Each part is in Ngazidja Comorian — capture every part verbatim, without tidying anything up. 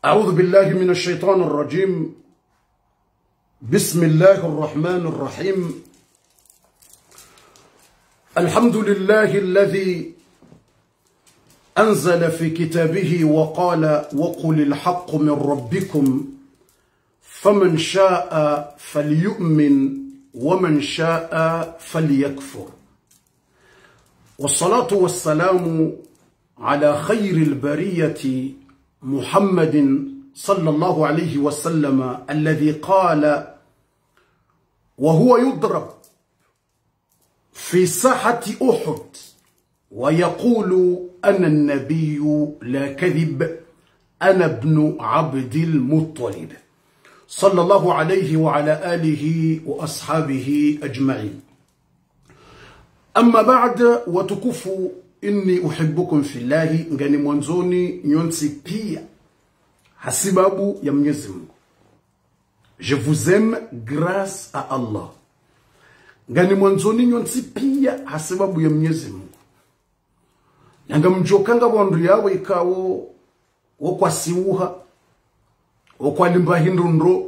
أعوذ بالله من الشيطان الرجيم. بسم الله الرحمن الرحيم. الحمد لله الذي أنزل في كتابه وقال: "وقل الحق من ربكم فمن شاء فليؤمن ومن شاء فليكفر". والصلاة والسلام على خير البرية محمد صلى الله عليه وسلم، الذي قال وهو يضرب في ساحة أحد ويقول: "أنا النبي لا كذب، أنا ابن عبد المطلب". صلى الله عليه وعلى آله وأصحابه أجمعين. أما بعد، watukufu, إني أحبكم في الله, ngamwandzoni nyontsi pia hasibabu ya Mnyezi Mungu. Je vous aime grâce à Allah. Ngamwandzoni nyontsi pia hasibabu ya Mnyezi Mungu. Na ngamdjuo ukaya ngapvo wandru yawo ikao wo kwasiuha, wo kwalimba hindru ndro,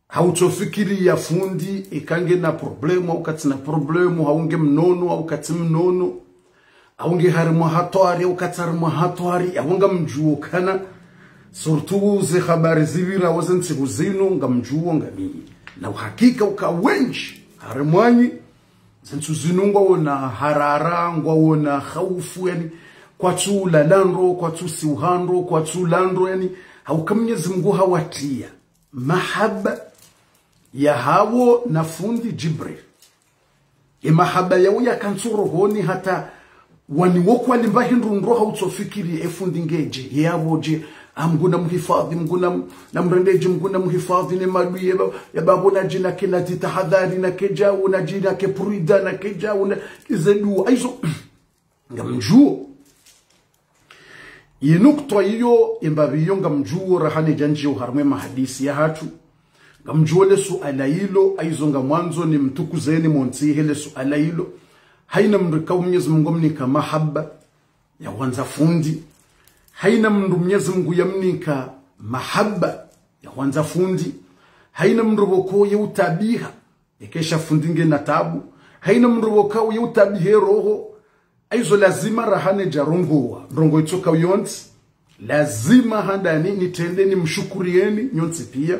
hautsofikiri ye fundi ika ngena problème, hau katsina problème, hau nge mnono, hau katsi mnono, hau nge harimwa hatwari, hau katsi harimwa hatwari, hau ngamdjuo ukaya, surtout ze habari zipvirao ze ntsihu zinu, ngamdjuo ngami na uhakika uka wendji harimwanyu ze ntsihu zinu ngwaona harara, ngwaona haufu, yaani, kwatsu lala ndro, kwatsu siuha ndro, kwatsu la ndro, yaani, hauka Mnyezi Mungu hawatria mahaba yahawo na fundi Djibril. Ye mahaba yawo yakantsi rohoni hata wani wo kwalimba hindru ndro hautsofikiri ye fundi ngeje, ye yapvo je, a Mngu na muhifadhi, Mngu na, na mrende je, Mngu na muhifadhi ne madui ya ba-, ya bapvo na je nake na zitahadhari nake djao, na je nake prudent nake djao, na ize dua. Haizo, ngamdjuo. Ye nukta iyo, ye mbapvi iyo ngamdjuo raha ne djandjio harimwa ye mahadisi yahatru. Ngamdjuo le suala ilo, haizo ngamwandzo nimtukuzeni montsihe le suala ilo. Haina mndru ikao Mnyezi Mungu hamnika mahaba ya hwandza fundi. Haina mndru Mnyezi Mungu yamnika mahaba ya hwandza fundi. Haina mndru pvoko ye utabiha yeka esha fundi ngena tabu. Haina mndru pvoko ye utabihe roho. Haizo lazima raha ne djarongoa ndrongoo itsoka yontsi, lazima handani nitrende nimshukurieni nyontsi pia.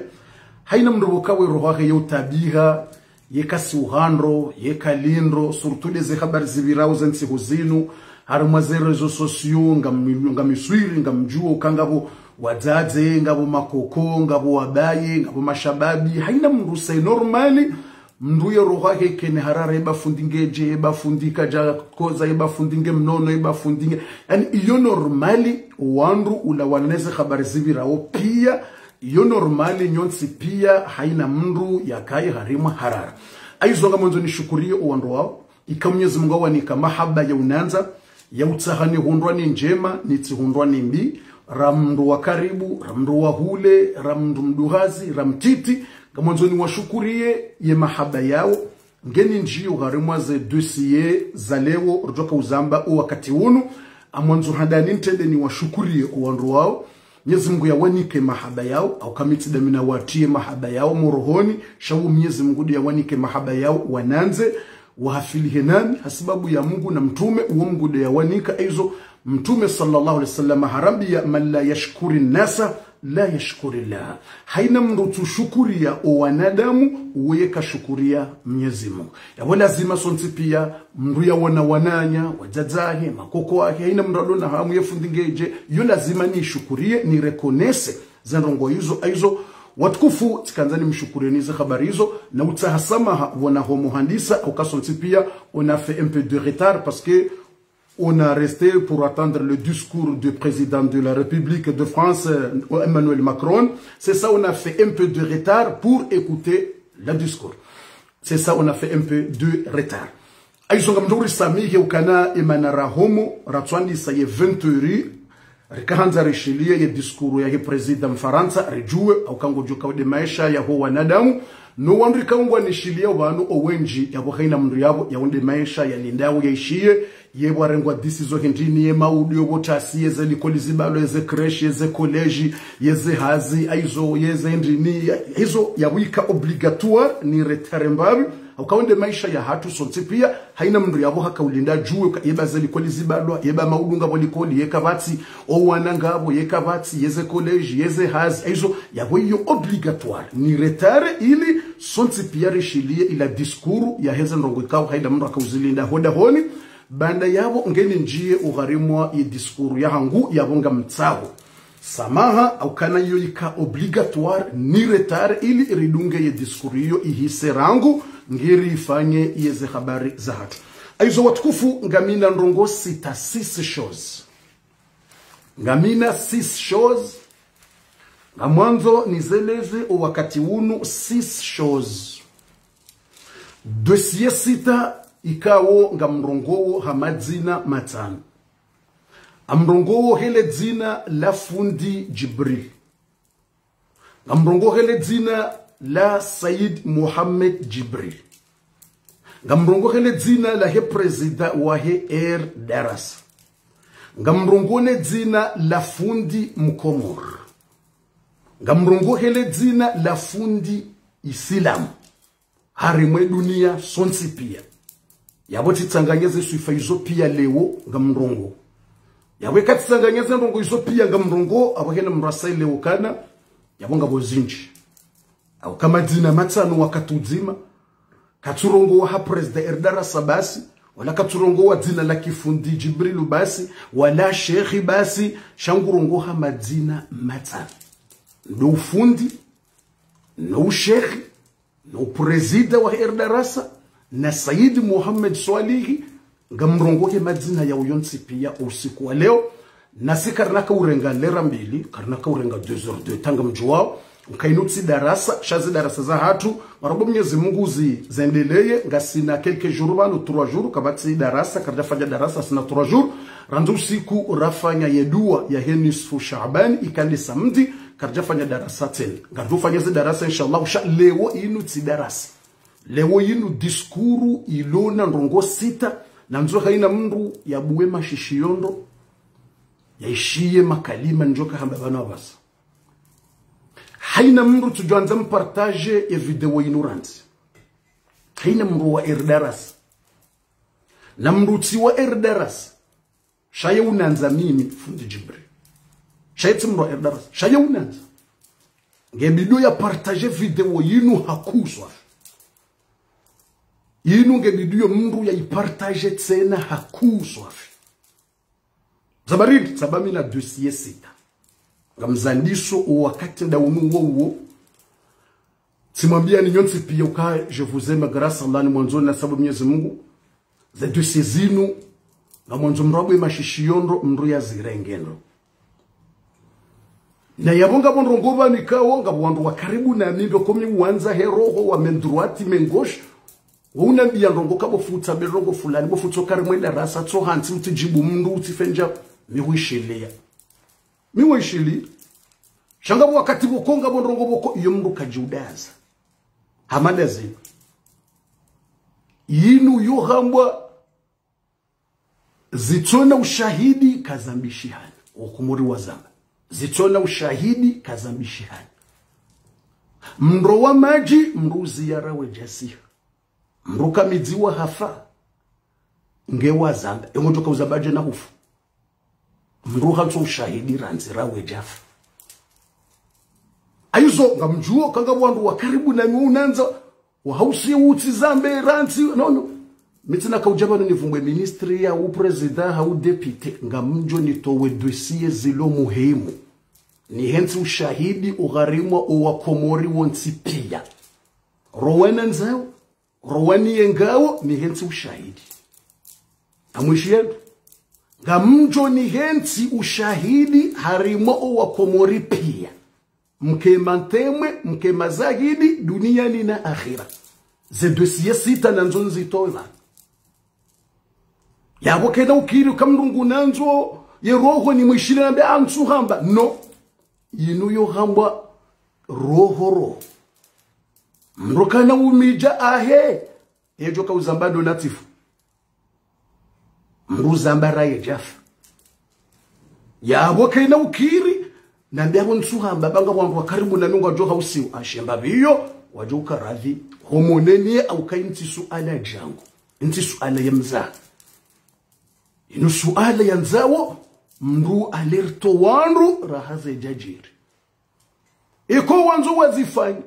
Haina mndru pvoko ye roho yahe ye utabiha, ye kasiuha ndro, ye kali ndro, surtout ndeze habari zipvirao ze ntsihu zinu, harimwa ze réseaux sociaux, ngami-, ngamiswiri, ngamdjuo ukaya ngapvo wadzadze, ngapvo makoko, ngapvo wabaye, ngapvo mashababi, haina mndru c'est normal, mndru ye roho yahe kene harara, ye ba fundi ngeje, ye ba fundi kadjakoza, ye ba fundi nge mnono, ye ba fundi nge, yaani, iyo normal, wandru ulawana neze habari zipvirao pia, iyo normal, nyontsi pia, haina mndru yakaye harimwa harara. Haizo ngamwandzo nishukuriye owandru wawo, ika Mnyezi Mungu hawanika mahaba ya unandza, ya utsaha nihundrwa ni ndjema, nitsihundrwa ni mbi, ra mndru wa karibu, ra mndru wa hule, ra mndru mduhazi, ra mtiti, ngamwandzo niwashukuriye ye mahaba yawo, ngeni ndjiyo harimwa ze dossier za leo, ridjoka uzamba o wakati unu, ngamwandzo handani nitrende niwashukuriye owandru wawo, Mnyezi Mungu yawanike mahaba yawo, hauka mi tsi ndami nawatriye mahaba yawo morohoni, sha wo Mnyezi Mungu nde yawanike mahaba yawo, wanandze, wahafilihe nami, hasibabu ya Mungu na mtrume, uwo Mungu nde yawanika, haizo mtrume sallallahu alaihi wasallam harambiya: "من لا يشكر الناس لا يشكر الله". Haina mndru tsushukuriya owanadamu, uwo ye kashukuriya Mnyezi Mungu. Yapvo lazima sontsi pia, mndru yawona wananya, wadzadze wahe, makoko wahe, haina mndru yalona hamu ye fundi ngeje, iyo lazima nishukuriye, ni reconnaisse ze ndrongoo izo, haizo, watukufu, tsikandza nimshukurieni ze habari izo, na utsaha samaha, pvona ho muhandisa, hauka sontsi pia, on a fait un peu de retard, parce que on a resté pour attendre le discours du président de la République de France, euh, Emmanuel Macron. C'est ça, on a fait un peu de retard pour écouter le discours. C'est ça, on a fait un peu de retard. Haizo ngamdjo urisamihi ukaya emana rahomo, ratsuandisa ye vingt heures, Rikahandza rishiliye ye discours yahe prezida Mfarantsa, ridjuwe, hauka ngodjo kawo nde maesha yaho wanadamu, no wandru rikaungwa nishiliye pvanu owendji, yapvo haina mndru yapvo, yawo nde maesha yalindao yaishiye, ye pvwarengwa décision hindrini, ye maudu yo pvo tasi, yeze likoli zibalwa, yeze crèche, yeze collège, yeze hazi, haizo, yeze ndrini, haizo yapvo ika obligatoire, ni retard mbapvi, hauka wo nde maesha yahatru sontsi pia, haina mndru yapvo haka ulinda djuwe, ka yeba ze likoli zibalwa, yeba maudu ngapvo likoli, yeka pvatsi, owana ngapvo, yeka pvatsi, yeze collège, yeze hazi, haizo, yapvo iyo obligatoire, ni retard ili sontsi pia rishiliye ila discours yaheze ndrongoo ikao haina mndru haka uzilinda ho dahoni, baanda yapvo ngeni ndjiye ugharimwa ye discours yahangu yapvo ngamtsaho samaha, hauka na iyo ika obligatoire, ni retard ili ridunge ye discours iyo ihise rangu, ngeri ifanye yeze habari zahatru. Haizo watukufu, ngamina ndrongoo sita, six choses. Ngamina six choses. Ngamwandzo nizeleze owakati unu six choses. Dossier sita ikao ngamrongowo ha madzina matsanu. Ngamrongowo hele dzina la fundi Djibril. Ngamrongowo hele dzina la Said Mohamed Djibril. Ngamrongowo hele dzina lahe prezida wahe R D R S. Ngamrongowo ne dzina la fundi Mkomori. Ngamrongowo hele dzina la fundi Isilamu. Harimwa ye dunia sontsi pia. Yapvo tsitsanganya ze swifa izo pia leo ngamrongowo. Yapvo eka tsitsanganya ze ndrongoo izo pia ngamrongowo, apvo haina mndru asaye leo kana, yapvo ngapvo zindji. Hauka madzina matsanu wakati udzima, katsurongowa ha prezida R D R S basi, wala katsurongowa dzina la kifundi Djibrilu basi, wala shekhi basi, sha ngurongoha madzina matsanu. Ndo ufundi, no ushekhi, no prezida wa R D R S, na Said Mohamed Swalihi, ngamrongohe madzina yawo yontsi pia usiku wa leo, nasi karina ka urenga lera mbili, karina ka urenga deux heures de temps ngamdjuwao, uka inu tsi darasa, sha ze darasa zahatru, marahaba Mwenyezi Mungu zi, zendeleye, ngasina quelques jours pvanu, trois jours, kapvatsi darasa, karidjafanya darasa, sina trois jours, randzi usiku rafanya ye dua yahe nisfu Shaabani, ika nde samedi, karidjafanya darasa tsena. Ngaridjofanya ze darasa, inshallah, sha leo inu tsi darasa. Leo inu discours ilo na ndrongoo sita, nandzo haina mndru yabuwe mashishiyo ndro, yaishiye makalima ndjo kahamba pvanu apvasa. Haina mndru tsudjwandza mpartage ye video inu randzi. Haina mndru wa R D R S. Na mndru tsi wa R D R S. Sha ye unandza mimi, fundi Djibril. Sha ye tsi mndru wa R D R S. Sha ye unandza. Nge bidi ya partage video inu ha kuswafi. Inu nge bidi yo mndru ya ipartage tsena ha kuswafi. Zabaridi, tsamba mina dossier sita. Ngamzandiso owakati nda unu wo uwo. Tsimwambia ni nyontsi pia uka, je vous aime, grâce Allah, nimwandzo na sababu Mwenyezi Mungu. Ze dossier zinu, ngamwandzo mndru abuwe mashishiyo ndro, mndru yazirenge ndro. Na yapvo ngapvo ndrongoo pvanu ikao, ngapvo wandru wa karibu nami ndo komi wandza he roho wa main droite, main gauche. Wo unambia ndrongoo kapvo futsa be ndrongoo fulani, bo futso kari mwe darasa, tso hantsi, mtsidjibu mndru, utsifenja, mi huishiliya. Mi huishiliya. Sha ngapvo wakati pvoko ngapvo ndrongoo pvoko, iyo mndru kadjiudaza. Hamada zinu. Yinu yo hambwa zitsona ushahidi kazambishihana. Okomori wazamba. Zitsona ushahidi kazambishihana. Mndro wa madji, mndru uziyara wedjasiha. Mndru kamidziwa hafa, nge wazamba. Engo djoka uzamba dje na hufu. Mndru hantso ushahidi randzi ra wedjafa. Ayizo, ngamdjuo, kanga wandru wa karibu na nyo unandza, wahausiye utsi zambe randzi, no, no. Mi tsina kaudja pvanu nivumbwe ministri ya u président hau député, ngamdjo nitowe dossier zilo muhimu. Nihentsi ushahidi ugharimwa owa Komori wontsi pia. Rowana ndzao, rowani yengawo, nihentsi ushahidi. Amwishiye ndro. Ngamdjo nihentsi ushahidi harimwa owa Komori pia. Mke mantemwe, mke mazahidi, duniani na akhira. Ze dossier sita nandzo nzitowe pvanu. Yapvo kena ukiri uka mndru ngu nandzo, Ye roho ni mwishile nambe antsu hamba. No. Inu yo hambwa roho roho. Mdru kana umidja ahe. Yedjo ka uzamba ndo natsifu. Mdru zamba raye djafa. Yapvo kena ukiri, nambe apvo ntsu hamba, ba ngapvo wandru wa karibu nami ngwadjo hausiwa, ashe mbapvi iyo, wadjo uka radhi, homoneni ye auka intsi suala djangu, intsi suala ya mzaha. Inu suala ya ndzao, mdru alerte wandru, raha zedjadjiri. Iko wandzo wazifanya.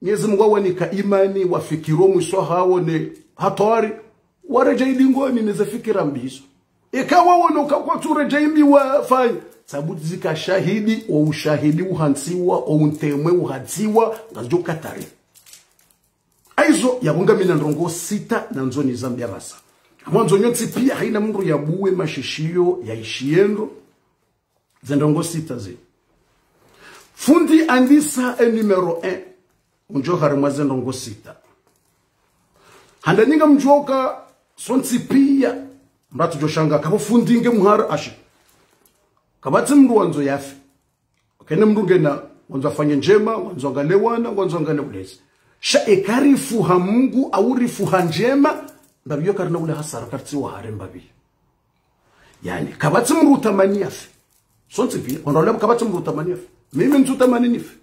Mwenyezi Mungu awanika imani, wafikiri omwiso hawo ne hatwari, waredjei dingoni ne ze fikira mbi zo. Eka wawono uka kwatsu redjei mbi wafanya, sabu zika shahidi, o ushahidi uhantsiwa, o untemwe uhantsiwa, ngazidjo katari. Haizo, yapvo ngamina ndrongoo sita nandzo nizambe apvasa. Mwandzo nyontsi pia haina mdru yabuwe mashishiyo yaishiye ndro, ze ndrongoo sita zi. Fundi andisa e numéro un. Undjo harimwa ze ndrongoo sita. Handa nyi ngamdjuwa uka sontsi pia. Mdru atsudjo shanga kapvo fundi nge mhara ashe. Kapvatsi mdru wandzo yafe. Kena mdru ngena, wandzo afanye ndjema, wandzo angale wana, wandzo angale ulezi. Sha eka rifu ha Mungu, au rifu ha ndjema, mbapvi iyo karina ule hasara, karitsi wahara mbapvi. Yaani, kapvatsi mdru utamani yafe. Sontsi pia, wandru wale kapvatsi mdru utamani yafe. Mimi ntsu tamani nife.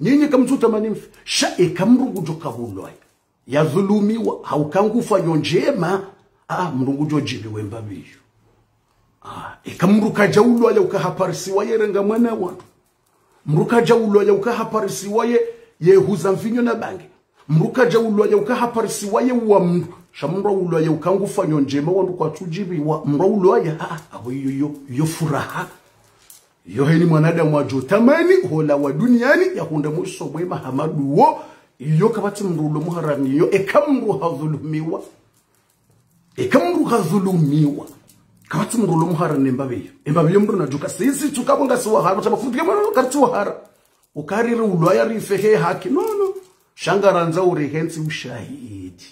Nyinyi kamtsu tamani mfe. Sha eka mdru ngudjo ka ulwaya, yadhulumiwa, hauka ngufanyo ndjema, ah, mdru ngudjo djibiwa mbapvi iyo. Ah, eka mdru kadja ulwaya uka haparisiwa ye renga mwana wandru. Mdru kadja ulwaya uka haparisiwa ye, ye huza mvinyo na bange. Mdru kadja ulwaya uka haparisiwa ye uwa mdru. Sha mdru ulwaya uka ngufanyo ndjema wandru kwatsu djibiwa. Mdru ulwaya, ah, ah, apvo iyo, iyo, iyo furaha. Iyo heni mwanadamu wadjo tamani, hulawa duniani, yahundre mwiso mwema hama ndo uwo. Iyo kapvatsi mdru ulo muharani iyo, eka mdru hadhulumiwa. Eka mdru hadhulumiwa, kapvatsi mdru ulo muhara ne mbapvi iyo. E mbapvi iyo mdru nadjuka sisi tsu kapvo ngasi wahara, mtsa mafundi ke mwana karitsi wahara. Uka riri ulwaya rife he haki. No, no. Sha ngarandza uri hentsi ushahidi.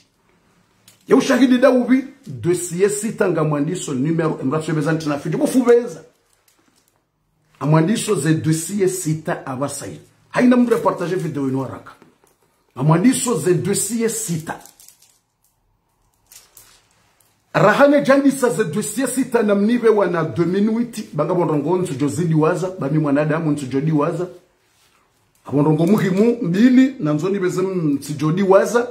Ye ushahidi nda upvi, dossier sita ngamwandiso numéro, e mdru atswebeza ntsi na fidjo, bo fupveza. Ngamwandiso ze dossier sita apvasa. Haina mdru ya partage video inu haraka. Ngamwandiso ze dossier sita. Raha nedjandisa ze dossier sita namnipve wana deux minutes, ba ngapvo ndrongoo ntsudjo zidiwaza, ba mi mwanadamu ntsudjo diwaza. Ngapvo ndrongoo muhimu mbili, nandzo nipve ze m-, ntsudjo diwaza.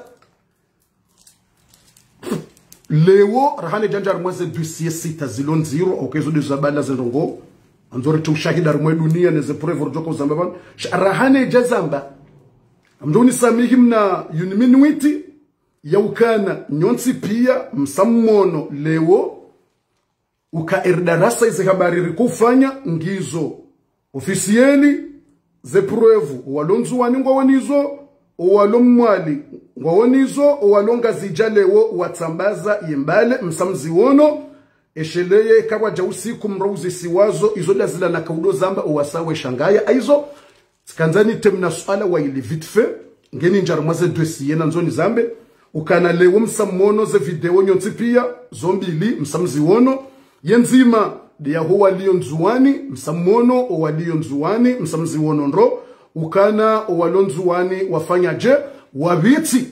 Leo, raha nedjandja harimwa ze dossier sita zilo ndziro, oke zo ndizo zabala ze ndrongoo. Nandzo rete ushahidi harimwa e dunia, ne ze preuve ridjo ka uzamba pvanu. Sha, raha nedja zamba. Ngamdjo unisamihi mna une minute, ya ukana, nyontsi pia, msa mmono, leo, uka Erdarasa ize habari riko ufanya, ngizo officiel, ze preuve, owalo Ndzuwani ngwawo nizo, owalo Mwali ngwawo nizo, owalo Ngazidja leo watsambaza ye mbale, msa mziwono, esheleye kapvwadja usiku mdru uzisiwazo, izo nda zila naka udo zamba, owasa we shangaya, haizo, tsikandza nite mna suala wa ili vite fait, ngeni ndja harimwa ze dossier nandzo nizambe, ukana leo msa mmono ze video nyontsi pia, zo mbili, msa mziwono, ye ndzima, nde ya ho walio Ndzuwani, msa mmono, owalio Ndzuwani, msa mziwono ndro, ukana owalo Ndzuwani wafanya dje, wapvitsi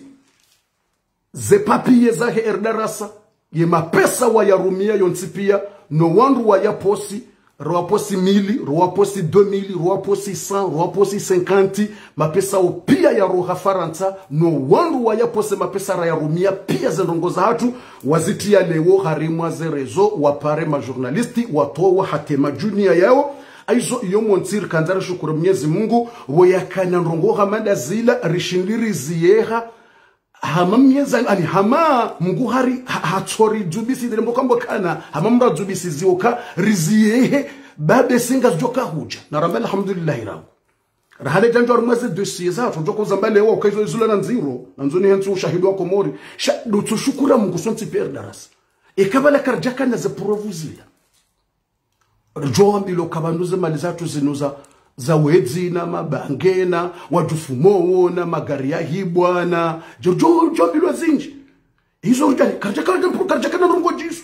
ze papier zahe Erdarasa, ye mapesa wayarumia yontsi pia, no wandru wayaposi, rowaposi mille, rowaposi deux mille, rowaposi cent, rowaposi cinquante, mapesa wo pia yaroha Farantsa, no wandru wayaposi mapesa rayarumia pia ze ndrongoo zahatru, wazitia leo harimwa ze réseaux, wapare ma journalistes, watowa hata madjunia yawo, haizo iyo montsi rikandza rishukuru Mwenyezi Mungu, wo yakana ndrongoo hama nda zila, rishindi riziyeha, hama Mwenyezi, ani hama Mungu hari, ha-, hatsori dzubisi, ndele mbo kambo kana, hama mdru adzubisi zioka, riziyehe, babe singa zidjoka hudja. Naramba alhamdulillahi rangu. Raha nedjandja harimwa ze dossier zahatru, djoko zamba leo, uka izo izula na ndziro, nandzo nihentsi ushahidi wa Komori. Sha, ndo tsu shukura Mungu sontsi pia Erdarasa. Eka pvala karidjakana ze preuve zila. Ridjo wambilwa uka pvanu ze mali zahatru zinu za, za wedzi na mabange na, wadjufumowo na magari yahibwa na, djo, djo, djo wambilwa zindji. Izo ridja, karidja, karidja, karidjakana ndrongoo djizo.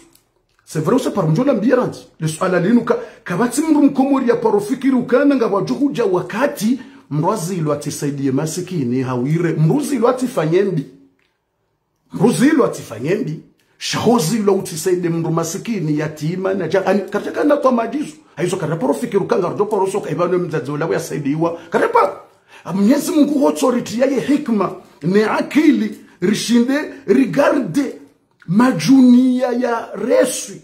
C'est vrai, usa paro mdjo nambiya randzi. Le suala linu ka, kapvatsi mdru mkomori ya paro fikiri ukana ngapvadjo hudja wakati, mdru azilwa atsisaidie masikini, hawire, mdru zilwa atsifanye mbi. Mdru zilwa atsifanye mbi. Sha ho zilwa utsisaidie mdru masikini, yatima, na dja, ani, katsaka na twa madjizo. Hayizo kara paro fikiri uka ngaridjo paro soka, ipvanu mdzadze ula yasaidiwa. Kara paro. Mnyezi Mungu ho autorité yahe hikma, ne akili, rishinde, regarde, madjuniya ya reswi.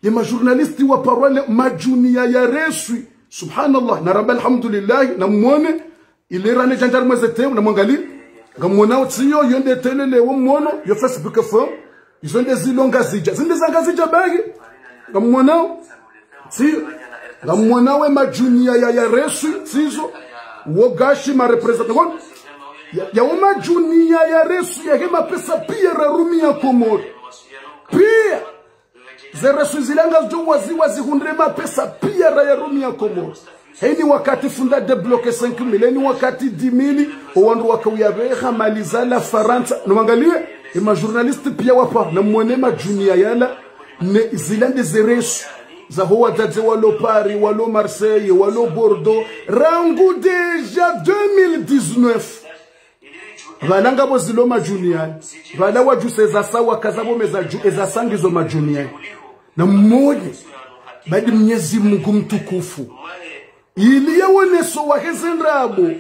Ye majournaliste wa parole, madjuniya ya reswi. Subhanallah. Naramba alhamdulillah, namwone, ile rane djandjari mweze temu, namwangalie. Ngamwonao tsiyo, yo nde tele le wo mwono, yo Facebook fo. Izo nde zilo Ngazidja. Zinde za Ngazidja bahi. Ngamwonao. Tsiyo. Ngamwonao ye madjuniya ya, ya reswi, tsizo. Wo gashi ma représentants. Ngamwonao. Ya, ya wo madjuniya ya reswi, yahe mapesa piya rarumiya Komori. Piya. Ze reswi zila ngazidjo wazi, wazihundre mapesa piya rayarumiya Komori. Heni wakati fundi débloquer cinq mille, heni wakati dix mille, o wandru waka uyabeha mali za la Farantsa. Namwangalie, ye majournaliste piya wa paro, namwone madjuniya yala, ne zila nde ze reswi. Za ho wadzadze walo Paris, walo Marseille, walo Bordeaux. Rangu déjà deux mille dix-neuf. Pvala ngapvo zilo madjuniya. Pvala wadjuse za sawa kazapvo meza dju, eza sa ngizo madjuniya. Namwone, badi Mnyezi Mungu mtukufu. Ili yawoneso wahe ze ndrabo.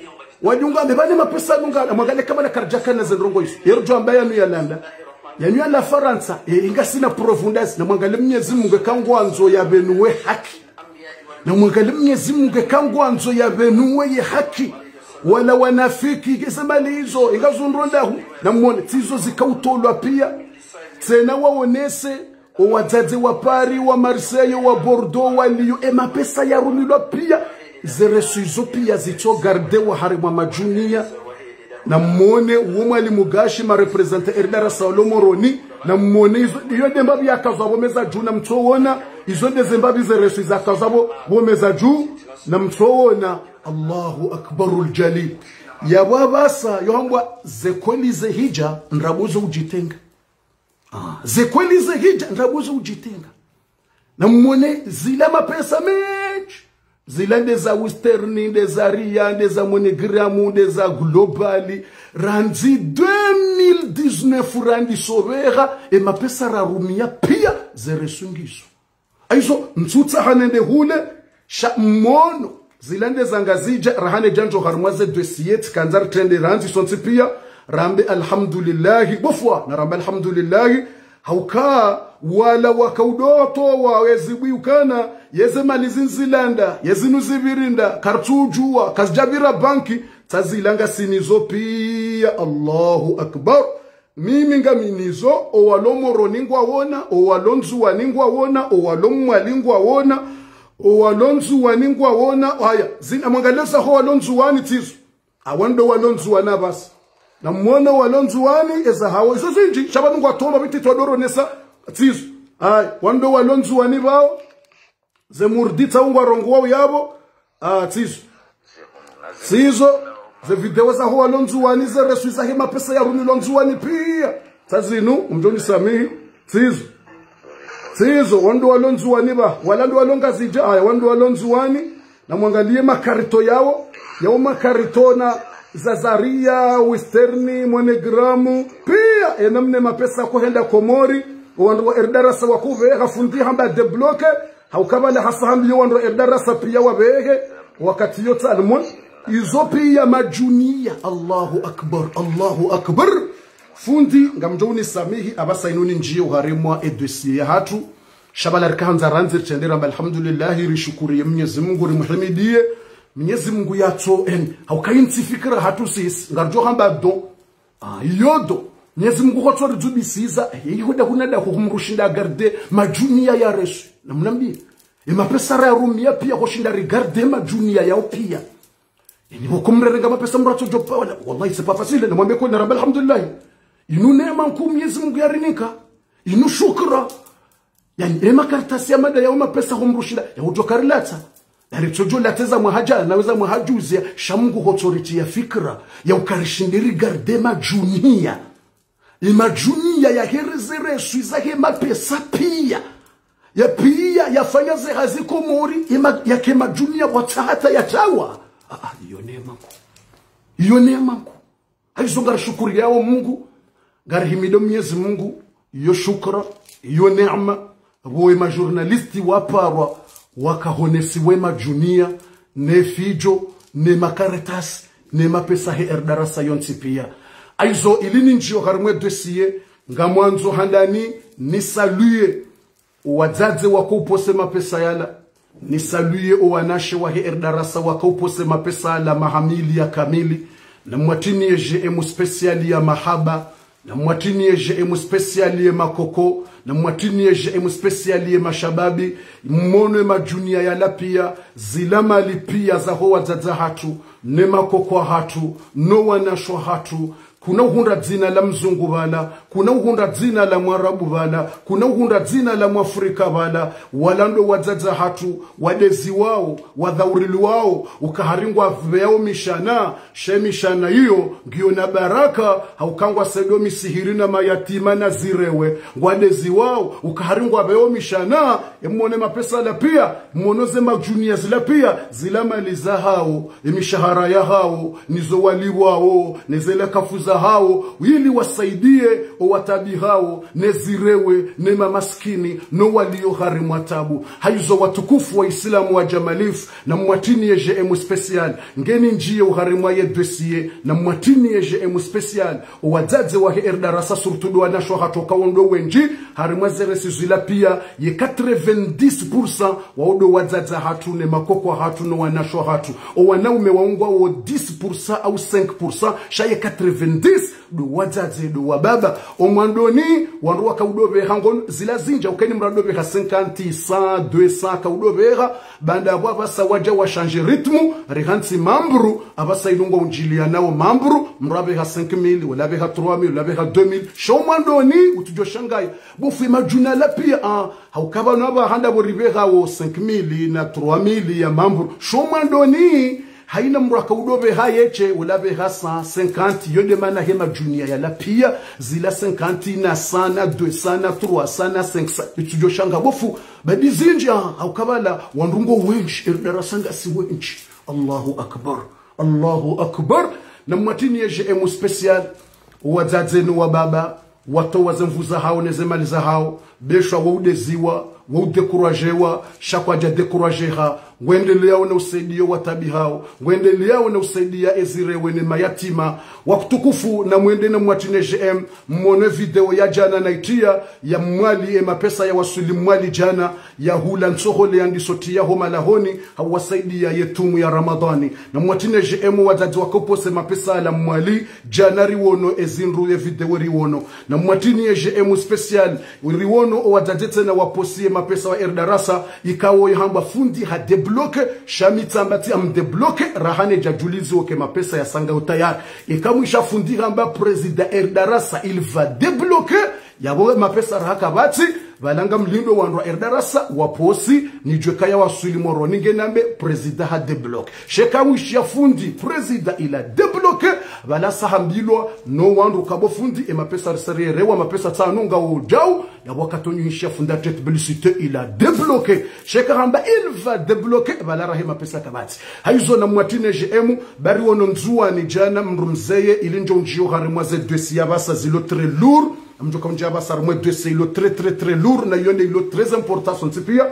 Wadjunga mbe pvane mapesa nunga, namwangalie kamwe na karidjakana ze ndrongo izo. Yero djo amba yanu yalanda. Yanu ya la Farantsa, e, ingasina preuve ndazi, namwangalie Mnyezi Mungu eka ngwandzo yapvenuwe haki. Namwangalie Mnyezi Mungu eka ngwandzo yapvenuwe ye haki. Wala wanafiki, kese mali izo, inga zundrondahu. Namwone, tsizo zika utolwa piya. Tsena wawonese, o wadzadze wa Paris, wa Marseille, wa Bordeaux, wa Lyon, e mapesa yarumilwa piya. Ze reswi izo piya zitso gardewa harimwa madjuniya. Namwone, uwo mwalimu gashi ma représentants eri darasa walo Moroni, namwone izo, iyo nde mbapvi yakazwa pvo meza dju namtsowona, izo nde ze mbapvi ze reswi zakazwa pvo, pvo meza dju namtsowona. Allahu Akbarul Jalil. Yapvo apvasa, yo hambwa ze kweli ze hidja, ndrabo zo udjitenga. Ah, ze kweli ze hidja, ndrabo zo udjitenga. Namwone zila mapesa mendji. Zila nde za Western, nde za Ria, nde za MoneyGram, nde za Global. Randzi deux mille dix-neuf randzi sobeha, e mapesa rarumiya piya, ze reswi ngizo. Hayizo, ntsutsaha nende hule, sha mwono. Zila nde za Ngazidja, raha ne djandjo harimwa ze dossiers, tsikandza ritrende randzi sontsi piya, rambe alhamdulillahi, bofwa, narambe alhamdulillahi, hauka, wala waka udotowa, wezi bwi ukana, yeze mali zinu zilanda, yezinu zipviri nda, karitsudjuwa, kazidjapvira banki, tsazila ngasinazo piya, Allahu Akbar. Mimi ngaminazo, o walo Moroni ngwawona, o walo Ndzuwani ngwawona, o walo Mwali ngwawona, o walo Ndzuwani ngwawona, haya, zinu namwangalie za ho walo Ndzuwani tsizo. Awa ndo walo Ndzuwani apvasa. Namwone walo Ndzuwani eza hawo. Izo zindji, sha pvanu ngwatolwa pviti twadoronesa tsizo. Haya, wando walo Ndzuwani pvao. Ze murdi tsa ungwarongowa uyapvo. Ah, tsizo. Tsizo. Ze video za ho walo Ndzuwani, ze reswi zahe mapesa yarumilwa Ndzuwani piya. Tsazinu, mdjo nisamihi. Tsizo. Tsizo, wando walo Ndzuwani pva. Wala ndo walo Ngazidja, haya, wando walo Ndzuwani. Namwangalie makarito yawo, yawo makarito na za Zaria, Western, MoneyGram, piya, e namna mapesa kohenda Komori, wandru wa eri darasa wakubeha fundi hamba débloquer, hauka pvala hasa hambiyo wandru wa eri darasa piya wabehe, wakati yo tsalmon, izo piya madjuniya, Allahu Akbar, Allahu Akbar. Fundi, ngamdjo unisamihi, apvasa inu nindjiye harimwa e dossier yahatru, sha pvala rikahandza randzi ritrende ramba alhamdulillahi, rishukuriye Mnyezi Mungu, rimuhimidiye. Mnyezi Mungu yatso, en, hauka yinu tsi fikira hatru sisi, ngaridjo hamba do. Ah, iyo do. Mnyezi Mungu hotso ridzubisiza, eh, iho da huna da hukumrushinda garde, madjuniya ya reswi. Namnambiye. E mapesa rayarumiya piya hoshinda rigarde madjuniya yawo piya. Ini pvoko mrerenga mapesa mdru atsodjo pva, wala, wallahi, c'est pas facile, namwambe kweli, naramba alhamdulillahi. Inu neema nkuu Mnyezi Mungu yarinika. Inu shukra. Yani, e makaratasi ya mada yawo mapesa homrushinda, yawo djo karilatsa. Yaritsodjo latsa za mwaha djana, nawe za mwaha djuzi ya, sha Mungu hotso ritiya fikira, ya ukarishinde rigarde madjuniya. E madjuniya yahe ze reswi zahe mapesa piya. Ya pia yafanya ze hazi Komori, ima, yake madjuni ya watsaha hata yatsawa. Ah, ah, iyo neema nkuu. Iyo neema nkuu. Hayizo ngarishukuriyao Mungu, ngarihimidio Mwenyezi Mungu, iyo shukra, iyo neema, pvo ema journaliste waparwa, wakahonesiwa ema djuniya, ne fidjo, ne makaratasi, ne mapesa he Erdarasa yontsi pia. Hayizo ili nindjiyo harimwa e dossier, ngamwandzo handani, ni saluer, owadzadze wakaopose mapesa yala, ni saluer owanashe wahe Erdarasa wakaopose mapesa yala maha mili ya kamili, na mwatiniye J M spécial ya mahaba, na mwatiniye J M spécial ye makoko, na mwatiniye J M spécial ye mashababi, mmono e madjuniya yala pia, zila mali pia zaho wadzadze hatru, ne makoko hatru, no wanashe hatru, kuna uhundra dzina la mzungu pvala, kuna uhundra dzina la mwarabu pvala, kuna uhundra dzina la mwafrika pvala, wala ndo wadzadze hatru, wadeziwao, wadhauriliwao, uka hari ngwapveyao mishana, she mishana iyo, ngiyo na baraka, hauka ngwasaidio misihiri na mayatima na zirewe, ngwadeziwao, uka hari ngwapveyao mishana, emwone mapesa yala pia, mwono ze madjuniya zila pia, zila mali zahao, emishahara yahao, nizo walipvwao, ne ze lakafu zahao, ili wasaidie owataabihao, ne zirewe, ne mamaskini, no walio harimwa tabu. Hayizo watukufu wa Islamu wa Jamalifu, na mwatiniye J M spécial, ngeni ndjiye oharimwa ye dossier, na mwatiniye J M spécial, owadzadze wahe Erdarasa surtout ndo wanashe hatru kawo ndo wendji, harimwa ze resi zila pia ye quatre-vingt-dix pour cent wawo ndo wadzadze hatru ne makoko hatru no wanashe hatru. Owanaume waungwa wo dix pour cent au cinq pour cent, sha ye quatre-vingt-dix ndo wadzadze ndo wababa. Omwandoni, wandru wakaudopveha ngono, zila zindji, ukeni mradopveha cinquante, cent, deux cents, kaudopveha, baanda apvo apvasa wadja wa changer rythme, rihantsi membres, apvasa inu ngwaundjiliyanao membres, mrapveha cinq mille, ulapveha trois mille, ulapveha deux mille, sho mwandoni, utsudjo shangayi. Bo fundi madjuni yala pia, ah, hauka pvanu apvaha ndapvo ripvehao cinq mille na trois mille ya membres, sho mwandoni, hayina mdru akaudopveha yeshe, ulapveha cent cinquante, yo nde mana he madjuni yala pia, zila cinquante na cent na deux cents na trois cents na cinq cents, utsudjo shanga bo fundi, badi zindji, ah, hauka pvala, wandru ngo wendji, Erdarasa ngasi wendji. Allahu Akbar. Allahu Akbar. Na mwatiniye J M spécial, owadzadze no wababa, watowa ze nvu zahao ne ze mali zahao, besha waudeziwa, waudécouragewa, sha kwadja décourageha, ngwendeleyao na usaidiya owataabihao, ngwendeleyao na usaidiya ezirewe ne mayatima. Watukufu, na mwende na mwatiniye J M, mwono video ya djana naitiya, ya Mwali, emapesa yawaswili Mwali djana, yahula ntsohole yandiso tiya ho malahoni, hawasaidiya ye tumu ya Ramadhani. Na mwatiniye J M, owadzadze wakaopose mapesa yala Mwali, djana riwono ezindru ye video riwono. Na mwatiniye J M spécial, riwono owadzadze tsena waposiye mapesa wa Erdarasa, ikao yahamba fundi ha débloqué, sha mi tsamba tsi am débloqué, raha ne djadjulizi oke mapesa yasanga utayari. Ika mwisha fundi hamba président Erdarasa, il va débloquer, yapvo mapesa raha kapvatsi, pvala ngamlindo wandru wa Erdarasa, waposi, nidjuwe kaya waswili Moroni nge nambe, président ha débloqué. Sha eka mwishiya fundi, président il a débloqué, pvala sa hambilwa, no wandru kabo fundi, emapesa risariyerewa, mapesa tsanu ngawo djau, yapvo katonyi hishiya fundi atrete publicité, il a débloqué. Sha eka hamba, il va débloquer, pvala raha emapesa kapvatsi. Hayizo na mwatiniye J M, bari wono Ndzuwani djana mdru mzeye, ili ndjo ndjiyo harimwa ze dossier apvasa zilo très lourd, amdjo kaundjiya apvasa harimwa e dossier ilo très, très, très lourd, na iyo nde ilo très important sontsi piya.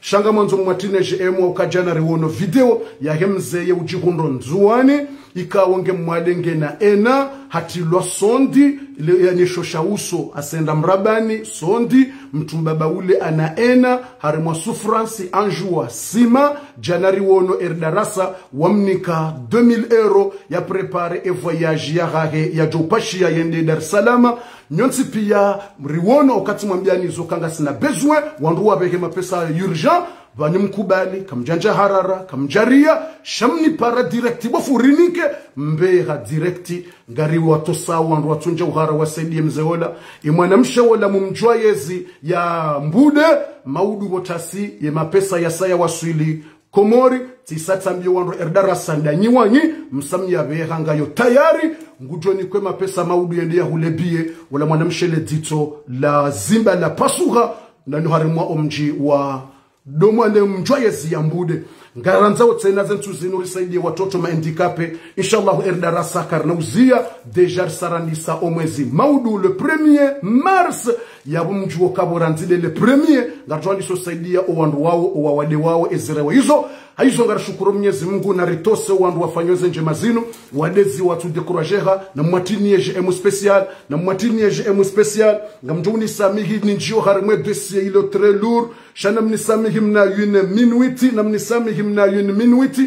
Sha ngamwandzo mwatiniye J M, hauka djana riwono video yahe mzeye udjihundro Ndzuwani, ikao nge mwade ngena ena, hatrilwa sondi, ile ya nesho sha uso, asenda mrabani, sondi, mtrumba baule ana ena, harimwa souffrance, anjuwa sima, djana riwono Erdarasa, wamnika deux mille euros, ya préparer e voyage yahahe, yadjo upashiya yende Dar es Salaam, nyontsi piya, riwono wakati mwambiyani zo ka ngasina besoin, wandru wapvehe mapesa urgent, pvanu mkubali, kamdjandja harara, kamdjariya, sha mnipara direct, bo fundi rinike, mbeha direct, ngariwatosao wandru watsundja uhara wasaidiye mze ola, emwanamshe ola mumdjuwa yezi ya Mbude, maudu pvo tasi, ye mapesa yasa yawaswili, Komori, tsisa tsambiyo wandru Erdarasa ndanyi wanyi, msamya pveha ngayo tayari, ngudjo nikwe mapesa maudu yende yahule biye, wala mwanamshe le dzitso la zimba la pasuha, Nanu harimwa omdji wa Domwani mdjwa yezi ya Mbude. Ngarandzao tsena zentsu zinu risaidie watoto ma handicapés. Inshallah, Erdarasa karina uzia. Déjà risarandisa omwezi maudu le premier mars. Yapvo mdjuo kabora ndzile le premier. Ngaridjo andisa usaidia owandru wao, owawade wao, ezirewo izo. Haizo ngarishukuru Mwenyezi Mungu na ritose owandru wafanyao zendjema zinu. Wadezi watsu décourager ha, na mwatini ye J M spécial, na mwatini ye J M spécial. Ngamdjo unisamihi nindjio harimwa dossier ilo très lourd. Sha namnisamihi mna une minute, namnisamihi mna une minute.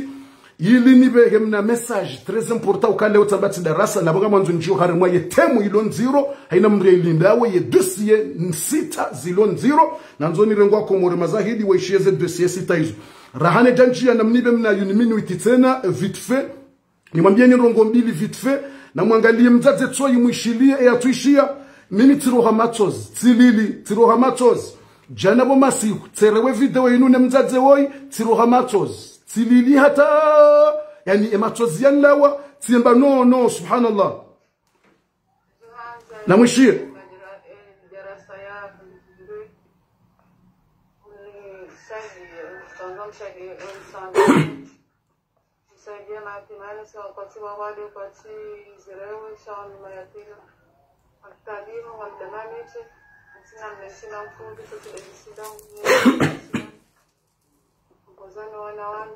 Ili nipvehe mna message très important ukale utsamba tsi darasa, na pvanga mwandzo nindjio harimwa ye thème ilo ndziro, haina mndru yailindawo ye dossier sita zilo ndziro, nandzo nirenge wakomori mazahidi waishie ze dossier sita izo. Rahane djandjia namnipve mna une minute tsena, vite fait. Nimwambie ni ndrongoo mbili vite fait, na mwangalie mdzadze tsoyi mwishilie, eya tsuishia, mimi tsiroha matsozi, tsilili, tsiroha matsozi. Djana pvo masihu, tserewe video inu ne mdzadze woyi, tsiroha matsozi, tsilili hata, yani, e matsozi yanilawa, tsiamba no, no, subhanallah. Namwishie. Msaidie mayatima, si wakati wa wale, wakati zirewe, sha wanu mayatima. Wakitalimu, wakitamanishe, ntsina mne, ntsina mfundi, sote le Islam, mpozani wana wanu,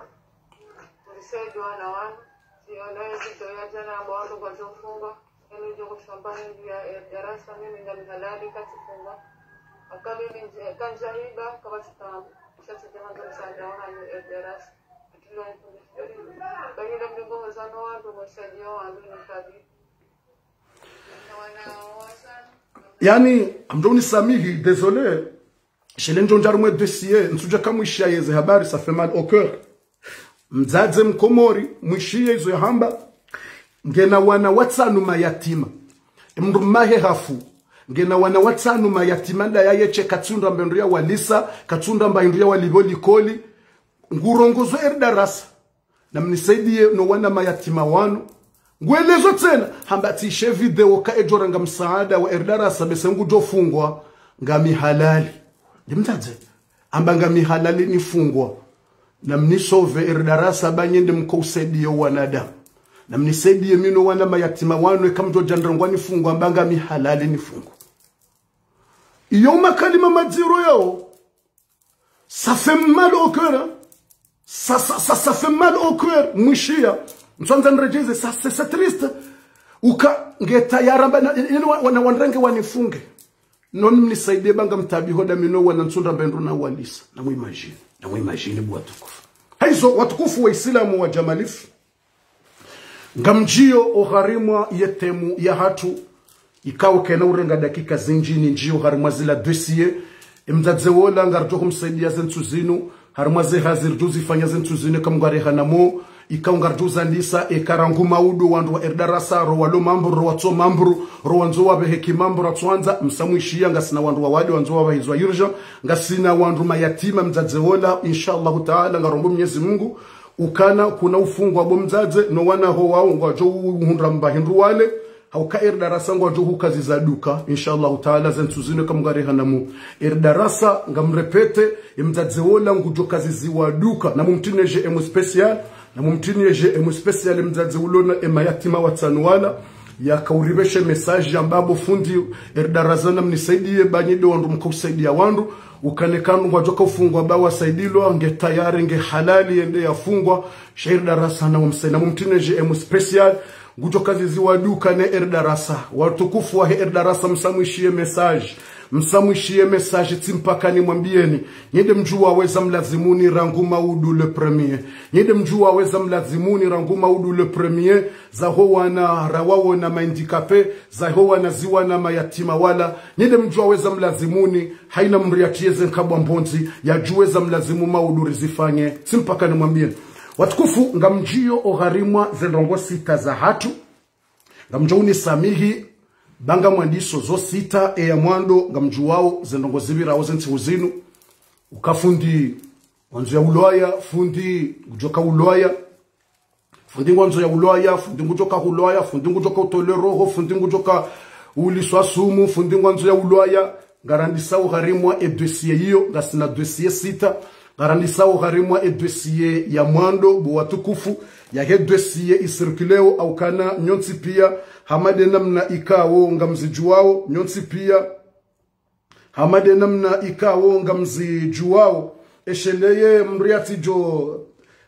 msaidie wana wanu, si wana wezi doya djana, amba wandru kwadjofungwa, eni djo kushamba ni ya, eh, darasa, mimi ngami halali katsifungwa. Akabili nje, kandjahiba, kabatsitamu, sha tsidjama ndo msaada wa hanyu, eh, darasa. Yani, ngamdjo unisamihi, désolé. Shele ndjo ndja harimwa dossier, ntsudja kamwishia yeze habari, ça fait mal au cœur. Mdzadze mkomori, mwishiye izo yahamba, ngena wana watsanu mayatima. Mndru mmahe hafu, ngena wana watsanu mayatima, nda yaye she katsundra mba hindru ya walisa, katsundra mba hindru ya walipvo likoli, ngurongozo Erdarasa. Namnisaidie no wana mayatima wanu. Ngwelezo tsena, hamba tsi she video ka edjo ranga msaada wa Erdarasa bese ngudjofungwa, ngami halali. Ndi mdzadze, amba ngami halali nifungwa. Namnisauve Erdarasa ba nyende mko usaidia wanadamu. Namnisaidie mi no wana mayatima wanu, eka mdjo djandra ngwanifungwa, amba ngami halali nifungwa. Iyo makalima madziro yao. Ça fait mal au cœur, hein. Ça, ça, ça, ça fait mal au cœur, mwishiya. Ntswandza niredjeze, ça, c'est, c'est triste. Uka, ngeta yaramba, na, na, na, wana, wanrenge wanifunge. Non mnisaidie ba ngamtaabiho ndami no wana ntsundra mba hindru na walisa. Namwimagine, namwimagine bo watukufu. Haizo, watukufu wa Islamu wa djamalifu. Ngamdjio oharimwa ye thème yahatru, ikao kayina urenga dakika zindji nindjio harimwa zila dossier. Emdzadze wola ngaridjo humsaidia zentsu zinu, harimwa ze hazi ridjo zifanya zentsu zinu, eka Mungu arehana mo, ikao ngaridjo uzandisa, eka rangu maudu wandru wa Erdarasa, ro walo membre, ro watso membre, ro wandzo wapvehe ki membre, ratswandza, msamwishiya ngasina wandru wawade wandzo wapvahizwa urgent, ngasina wandru mayatima, mdzadze wola, inshallah taala, ngarombo Mwenyezi Mungu, ukana kuna ufungwa bo mdzadze, no wana ho wao ngwadjo uhundra mba hindru wale, hauka Erdarasa ngwadjo hukaziza duka, inshallah taala, zentsu zinu eka Mungu arehana mo. Erdarasa, ngamrépéter, emdzadze wola ngudjo kaziziwa duka, namumtini J M spécial, namumtini J M spécial, emdzadze ulona emayatima watsanu wala, yakauripveshe message yamba bo fundi, Erdarasa namnisaidie, ba nyi ndo wandru mko usaidia wandru, ukana eka ngwadjo ka ufungwa ba wasaidilwa, nge tayari, nge halali, yende yafungwa, sha Erdarasa na wamsaidia, namumtini J M spécial, ngudjo kaziziwa duka ne Erdarasa. Watukufu wahe Erdarasa, msamwishiye message. Msamwishiye message, tsi mpaka nimwambieni. Nyi nde mdjuwa weza mlazimuni rangu maudu le premier. Nyi nde mdjuwa weza mlazimuni rangu maudu le premier. Zaho wana rawaona ma handicapés, zaho wana ziwana mayatima wala. Nyi nde mdjuwa weza mlazimuni, haina mndru yatiye ze nkabwa mbondzi, yadjuwe za mlazimu maudu rizifanye. Tsi mpaka nimwambieni. Watukufu, ngamdjio oharimwa zendrongoo sita zahatru. Ngamdjo unisamihi, ba ngamwandiso zo sita, eya mwando, ngamdjuwao zendrongoo zipvirao zentsihu zinu. Uka fundi ngwandzo ya ulwaya, fundi ngudjoka ulwaya. Fundi ngwandzo ya ulwaya, fundi ngudjoka ulwaya, fundi ngudjoka utolwe roho, fundi ngudjoka uliswa sumu, fundi ngwandzo ya ulwaya. ngarandisao harimwa e dossier iyo, ngasina dossier sita, ngarandisao harimwa e dossier ya mwando, bo watukufu, yahe dossier isirikileo, haukana nyontsi pia, hama de namna ikao ngamzidjuwao, nyontsi pia, hama de namna ikao ngamzidjuwao, esheleye mndru yatsidjo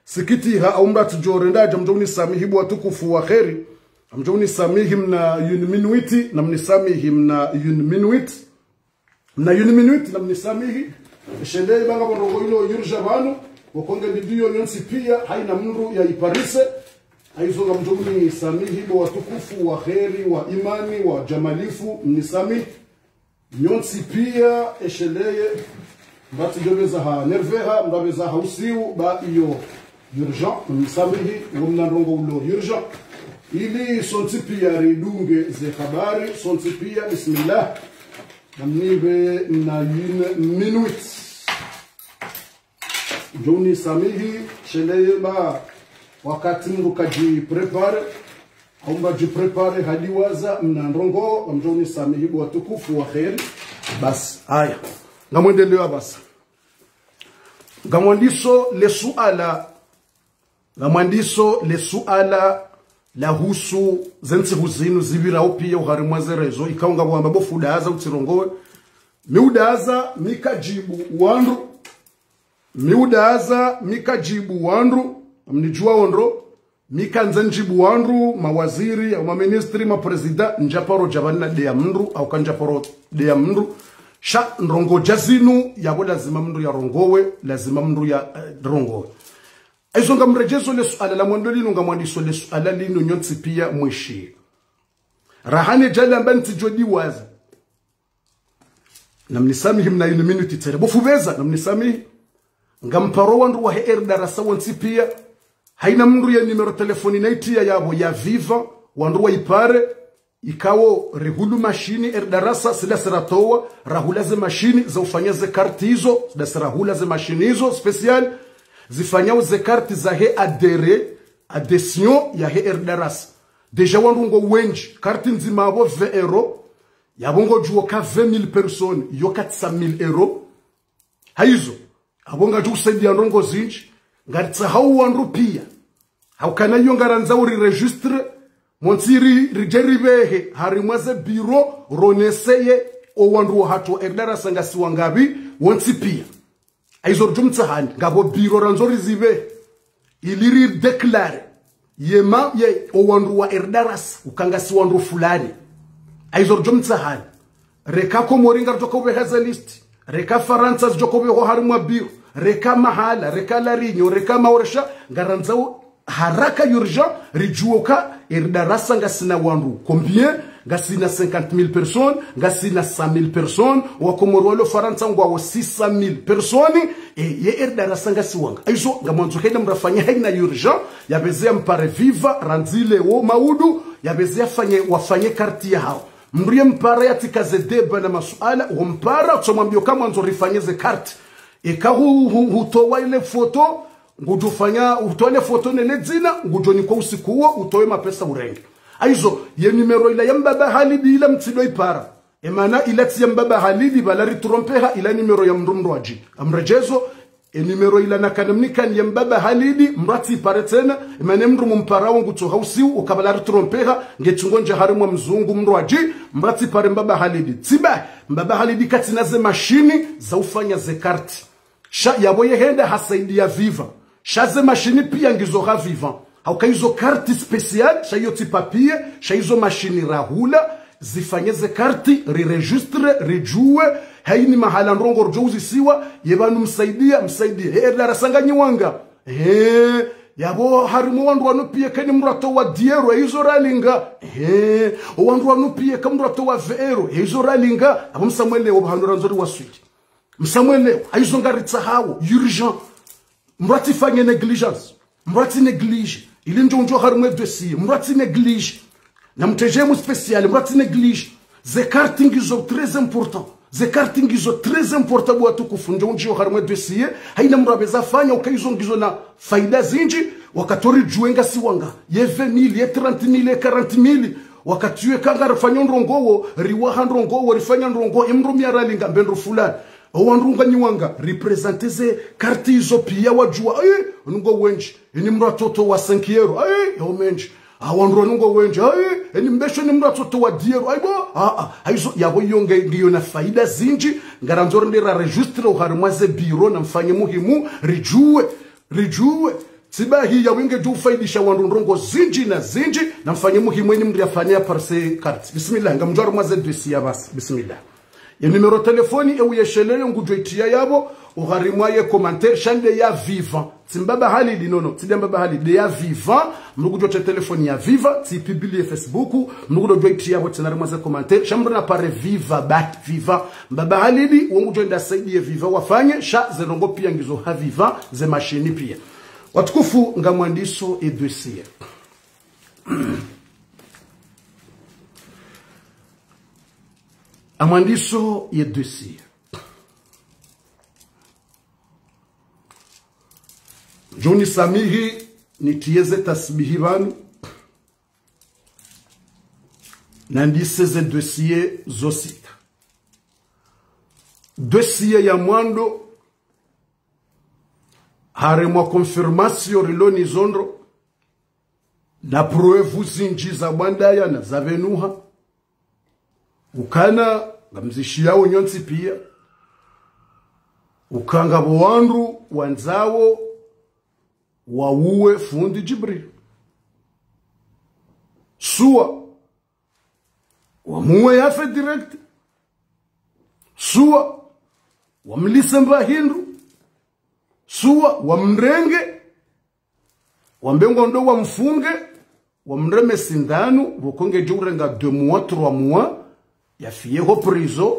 sikitiha, au mndru yatsidjo renda dja, mdjo unisamihi bo watukufu wa kheri, mdjo unisamihi mna une minute, na mnisamihi mna une minute, mna une minute, na mnisamihi, esheleye ba ngapvo ndrongoo ilo yurja pvanu, wakonge ndidiyo nyontsi pia, haina mndru ya iparise, haizo ngamdjo unisamihi bo watukufu wa kheri, wa imani, wa jamalifu, mnisamihi. Nyontsi pia, esheleye, mndru yatsidjo beza ha nerveha, mndru yabeza ha usiu, ba iyo urgent, msamihi, wo mna ndrongoo ulo urgent. Ili sontsi pia ridunge ze habari, sontsi pia, bismillah. Namnipve na une minute. Djo unisamihi, sheleye ba wakati mndru kadji préparer, au mndru adji préparer hadiwaza mna ndrongoo, ngamdjo unisamihi bo watukufu wa kheri. Basi, haya. Ngamwendeleo basi. Ngamwandiso le suala, ngamwandiso le suala lahusu ze ntsihu zinu zipvirao pia oharimwa ze réseaux, ikao ngapvo wamba bo fundi haza utsirongowe. Mi udaza, mi kadjibu wandru, mi udaza, mi kadjibu wandru, mnidjuwa ondro, mi kandza ndjibu wandru, mawaziri, au maministri, maprésident, ndjaparo dja pvanu na deya mndru, au kandjaparo deya mndru. Sha ndrongoo dja zinu, yapvo lazima mndru yarongowe, lazima mndru ya, eh, rongowe. Haizo ngamredjezo le suala la mwando linu, ngamwandiso le suala linu nyontsi pia mwishiye. Raha ne djali amba ntsidjo diwaza. Namnisamihi mna une minute tsena. Bo fundi beza, namnisamihi. Ngamparo wandru wahe Erdarasa wontsi pia. Haina mndru ye numéro téléphone naitiya yapvo ya Viva, wandru waipare, ikao rihulu mashini Erdarasa, sidasi ratowa, rahula ze mashini, za ufanya ze karti izo, sidasi rahula ze mashini izo, spécial, zifanyao ze karti zahe adhérer, adhésion yahe Erdarasa. Déjà wandru ngo wendji, karti ndzima yapvo vingt euros, yapvo ngodjuo ka vingt mille personnes, yo quatre cent mille euros. Haizo, apvo ngadjo usaidia ndrongoo zindji, ngaritsahao wandru pia. Haukana iyo ngarandzao uri registre, montsi ri, ridje ripvehe, harimwa ze bureau, roneseye, o wandru wahatru wa Erdarasa ngasi wangapvi, wontsi pia. Haizo ridjo mtsahani, ngapvo bureau randzo rizipvehe, ili ri déclarer, ye ma, ye, o wandru wa Erdarasa, uka ngasi wandru fulani. Haizo ridjo mtsahani. Reka Komori ngaridjo ka upveha ze liste. Reka Farantsa zidjo ka upvehwa harimwa bureau. Reka mahala, reka La Réunion, reka Maore sha, ngarandzao haraka urgent, ridjuwe ka, Erdarasa ngasina wandru combien, ngasina cinquante mille personnes, ngasina cent mille personnes, wa Komori walo Farantsa ngwawo six cent mille personnes, e, ye Erdarasa ngasi wanga. Haizo, ngamwandzo haina mndru afanye haina urgent, yapveze yampare Viva, randzi leo maudu, yapveze yafanye, wafanye karti yahao. Mndru ye mpara yatsika ze débat na masuala, wo mpara, tso mwambio ka mwandzo rifanye ze karti. Eka hu, hu, hutowa ile foto, ngudjo fanya, hutowa ile foto ne le dzina, ngudjo nikwa usiku uwo, utowe mapesa urenge. Haizo, ye numéro ila ya mbaba Halidi ila mtsindo ipara. Emana ila tsi ya mbaba Halidi, pvala ritrompeha, ila numéro ya mndru mndru adji. Ngamredjezo, e numéro ila nakana mnikani ya mbaba Halidi, mndru atsipare tsena, emana mndru mumparao ngutsoha usiu, uka pvala ritrompeha, nge tsungo ndja harimwa mzungu mndru adji, mndru atsipare mbaba Halidi. Tsiba, mbaba Halidi katsina ze mashini, za ufanya ze karti. Sha yapvo yehenda hasaidia Viva. Sha ze mashini pia ngizo ha Viva. Hauka izo karti spécial, sha iyo tsi papier, sha izo mashini rahula, zifanye ze karti, riregistre, ridjuwe, haini mahala ndrongoo ridjo uzisiwa, ye pvanu msaidia, msaidia. He Erdarasa nganyi wanga. He, yapvo harimwa wandru wanu pia keni mndru atowa dix euros, he izo ralinga. He, o wandru wanu pia ka mndru atowa vingt euros, he izo ralinga. Apvo msamwelewo, pvahanu randzo riwaswili. Msamwelewo, haizo ngaritsahao, urgent. Mndru atsifanye négligence. Mndru atsi néglige. Ili ndjo undjo harimwa e dossier. Mndru atsi néglige. Na mtedje mu spécial, mndru atsi néglige. Ze karti ngizo très important. Ze karti ngizo très important bo watukufu ndjo undjio harimwa e dossier. Haina mndru apveza fanya uka izo ngizo na faida zindji. Wakati ori djuwe ngasi wanga. Ye vingt mille, ye trente mille, ye quarante mille. Wakati we kanga rifanya ndrongo wo, riwaha ndrongo wo, rifanya ndrongo, emdru mia ralinga mbe ndru fulani. Owandru nganyi wanga, représenter ze karti izo pia wadjuwa. Eh, nungo wendji, ini mdru atsotowa cinq euros. Eh, yo mendji. Awandru nungo wendji. Eh, ini mbesho ni mdru atsotowa dix euros. Ayi bo, ah, ah, ayizo, yapvo yo nge, ngiyo na faida zindji, ngarandzo rende ra registre oharimwa ze bureau na mfanye muhimu, ridjuwe, ridjuwe. Tsi bahi ya wenge djo ufaidisha wandru ndrongo zindji na zindji, na mfanye muhimu eni mdru yafanye ya parse karti. Bismillah, ngamdjo harumwa ze dossier ya basi. Bismillah. Ye numéro téléphone, e uyesheleyo ngudjo itriya yapvo, oharimwa ye commentaire, sha nde ya Viva. Tsi Mbaba Halidi, non, non, tsi nde Mbaba Halidi, nde ya Viva, mdru ngudjo tre téléphone ya Viva, tsi publie Facebook, mdru ngudjo itriya yapvo tsena harimwa ze commentaire, sha mdru na pare Viva, bat, Viva. Mbaba Halidi, wo ngudjo enda saidiye Viva wafanye, sha ze ndrongo pia ngizo ha Viva, ze mashini pia. Watukufu, ngamwandiso e dossier. Ngamwandiso ye dossier. Djo nisamihi, nitriye ze tasbihi pvanu. Nandise ze dossier zo sita. Dossier ya mwando, haremwa confirmation rilo nizo ndro, na preuve zindji za bwandaya na za pvenuha. Ukana, ngamzishiyao nyontsi pia. Uka ngapvo wandru wandzao wauwe fundi Djibril. Suwa wamuwe yafe direct. Suwa wamlise mba hindru. Suwa wamrenge. Wambe ngondo wamfunge. Wamreme sindanu. Pvoko ngedjo urenga deux mois, trois mois. Yafiye ho prison.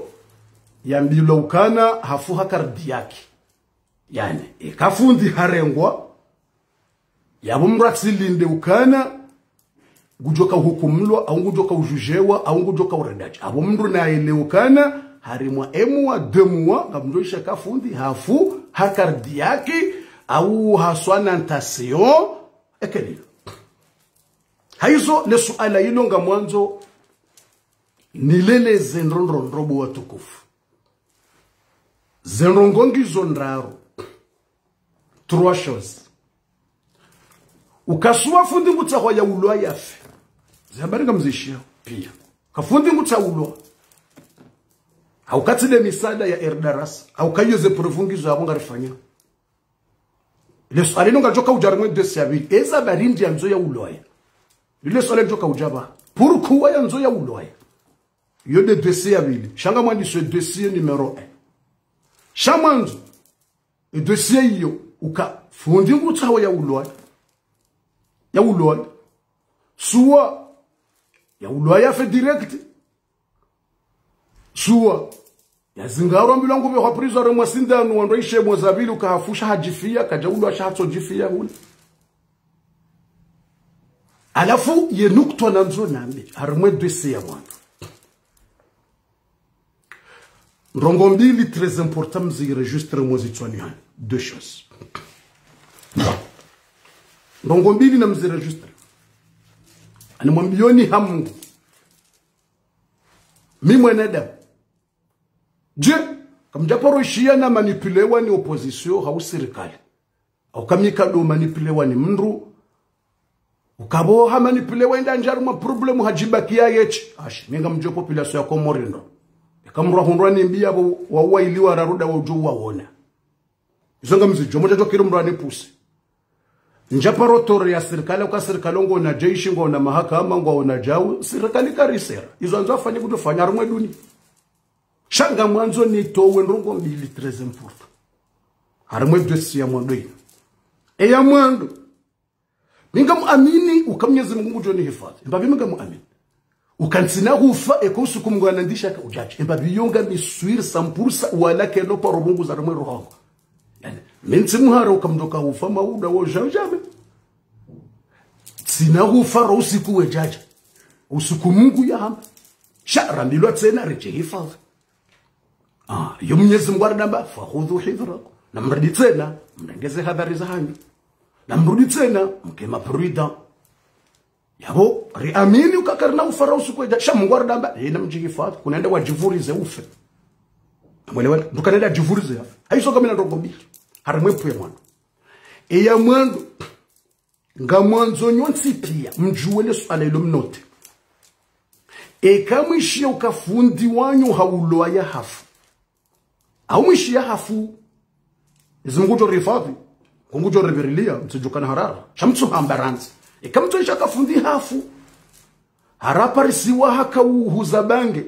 Yambilwa ukana hafu ha cardiaque. Yaani, eka fundi harengwa, yapvo mdru atsilinde ukana ngudjoka uhukumulwa, au ngudjoka ujujewa, au ngudjoka uredadji. Apvo mdru naelewe ukana, harimwa e mois, deux mois, ngamdjo isha ka fundi hafu ha cardiaque, au ha soins de tension, ekelilo. Haizo, le suala ilo ngamwandzo nileleze ndro ndro ndro bo watukufu. Ze ndrongo ngizo ndraru. Trois choses. Uka suwa fundi ngutsahwa yaulwa yafe. Ze habari ngamzishiyao pia. Ka fundi ngutsaha ulwa. Hauka tsi nde misaada ya R D R C. Hauka iyo ze preuve ngizo yapvo ngarifanya. Le suala linu ngalidjoka udja harimwa e dossier ya pvili. Eza habari ndi yandzo yaulwa ya. Lile suala lidjoka udja pva. Pourquoi yandzo yaulwa ya. Iyo nde dossier ya pvili. Sha ngamwandiso e dossier numéro un. Sha mwandzo, e dossier iyo, uka fundi ngutsaho yaulwa. Yaulwa. Suwa yaulwa yafe direct. Suwa yazingarwa mbilangu pve hwa prison haremwa sindanu wandru ishemo za pvili uka hafu sha hadjifiya, kadjaulwa sha hatsodjifiya hule. Halafu ye nukutwa nandzo nambe, harimwa e dossier ya mwando. Ndrongo mbili très important mziregistre mwa zitswani hanyu. Deux choses. Ndrongo mbili namziregistre. Ani mwambiyoni ha Mungu. Mi mwanadamu. Je, kamdjaparo ishiya na manipulewa ni opposition hau sirikali. Hauka mi kado manipulewa ni mndru. Uka pvo ha manipulewa inda ndjaru ma problème hadjibakiya yetsi. Ashi, mi ngamdjo population ya Komori ndo. Eka mndru ahundrwa ni mbi yapvo wauwa ili wararu nda wudjo uwaona. Izo ngamzidjo, mdjadjo kiri mndru anipuse. Ndjaparo tore ya sirikali, uka sirikali ngwona jeshi, ngwona mahakama, ngwona djau, sirikali karisera. Izo andzo afanye kudjofanya harumwa e dunia. Sha ngamwandzo nitowe ndrongo mbili très important. Harimwa e dossier ya mwando inu. E ya mwando. Mi ngamuamini uka Mnyezi Mungu ngudjo nihifadhwi. Embapvi mi ngamuamini. Uka ntsina hufa eka usiku Mungu anandisha ka udjadja. Embapvi yo ngami sûr cent pour cent wala keno paro Mungu za harimwa e roho yangu. Yaani, mi ntsi muhara uka mndru ka hufa mauda wo djau djame. Ntsina hufa ro usiku wedjadja. Usiku Mungu yahamba. Sha rambilwa tsena redjehifadhwi. Ah, yo Mnyezi Mungu aridamba, fakhudhu hidhrakum. Namrudi tsena, mrenge ze hadhari za hanyu. Namrudi tsena, mke ma prudent. Yapvo, riamini uka karina ufa ra usiku edja, sha Mungu aridamba, ena mdjihifadhwi, kunenda wadjivurize ufe. Namwelewa, nduka nenda djivurize yafe. Hayizo ngamina ndrongo mbili. Harimwa epvo ya mwando. Eya mwando, ngamwandzo nyontsi piya, mdjuwe le suala ilo mnote. Eka mwishiya uka fundi wanyu haulowa yahafu. Au mwishiya hafu. Ezi Mungu ngudjo rihifadhwi, ngudjo ripvirilia, mtsidjokana harara. Sha mtsuhamba randzi. Eka mtsuishiya uka fundi hafu. Haraparisiwa haka uhuza bange.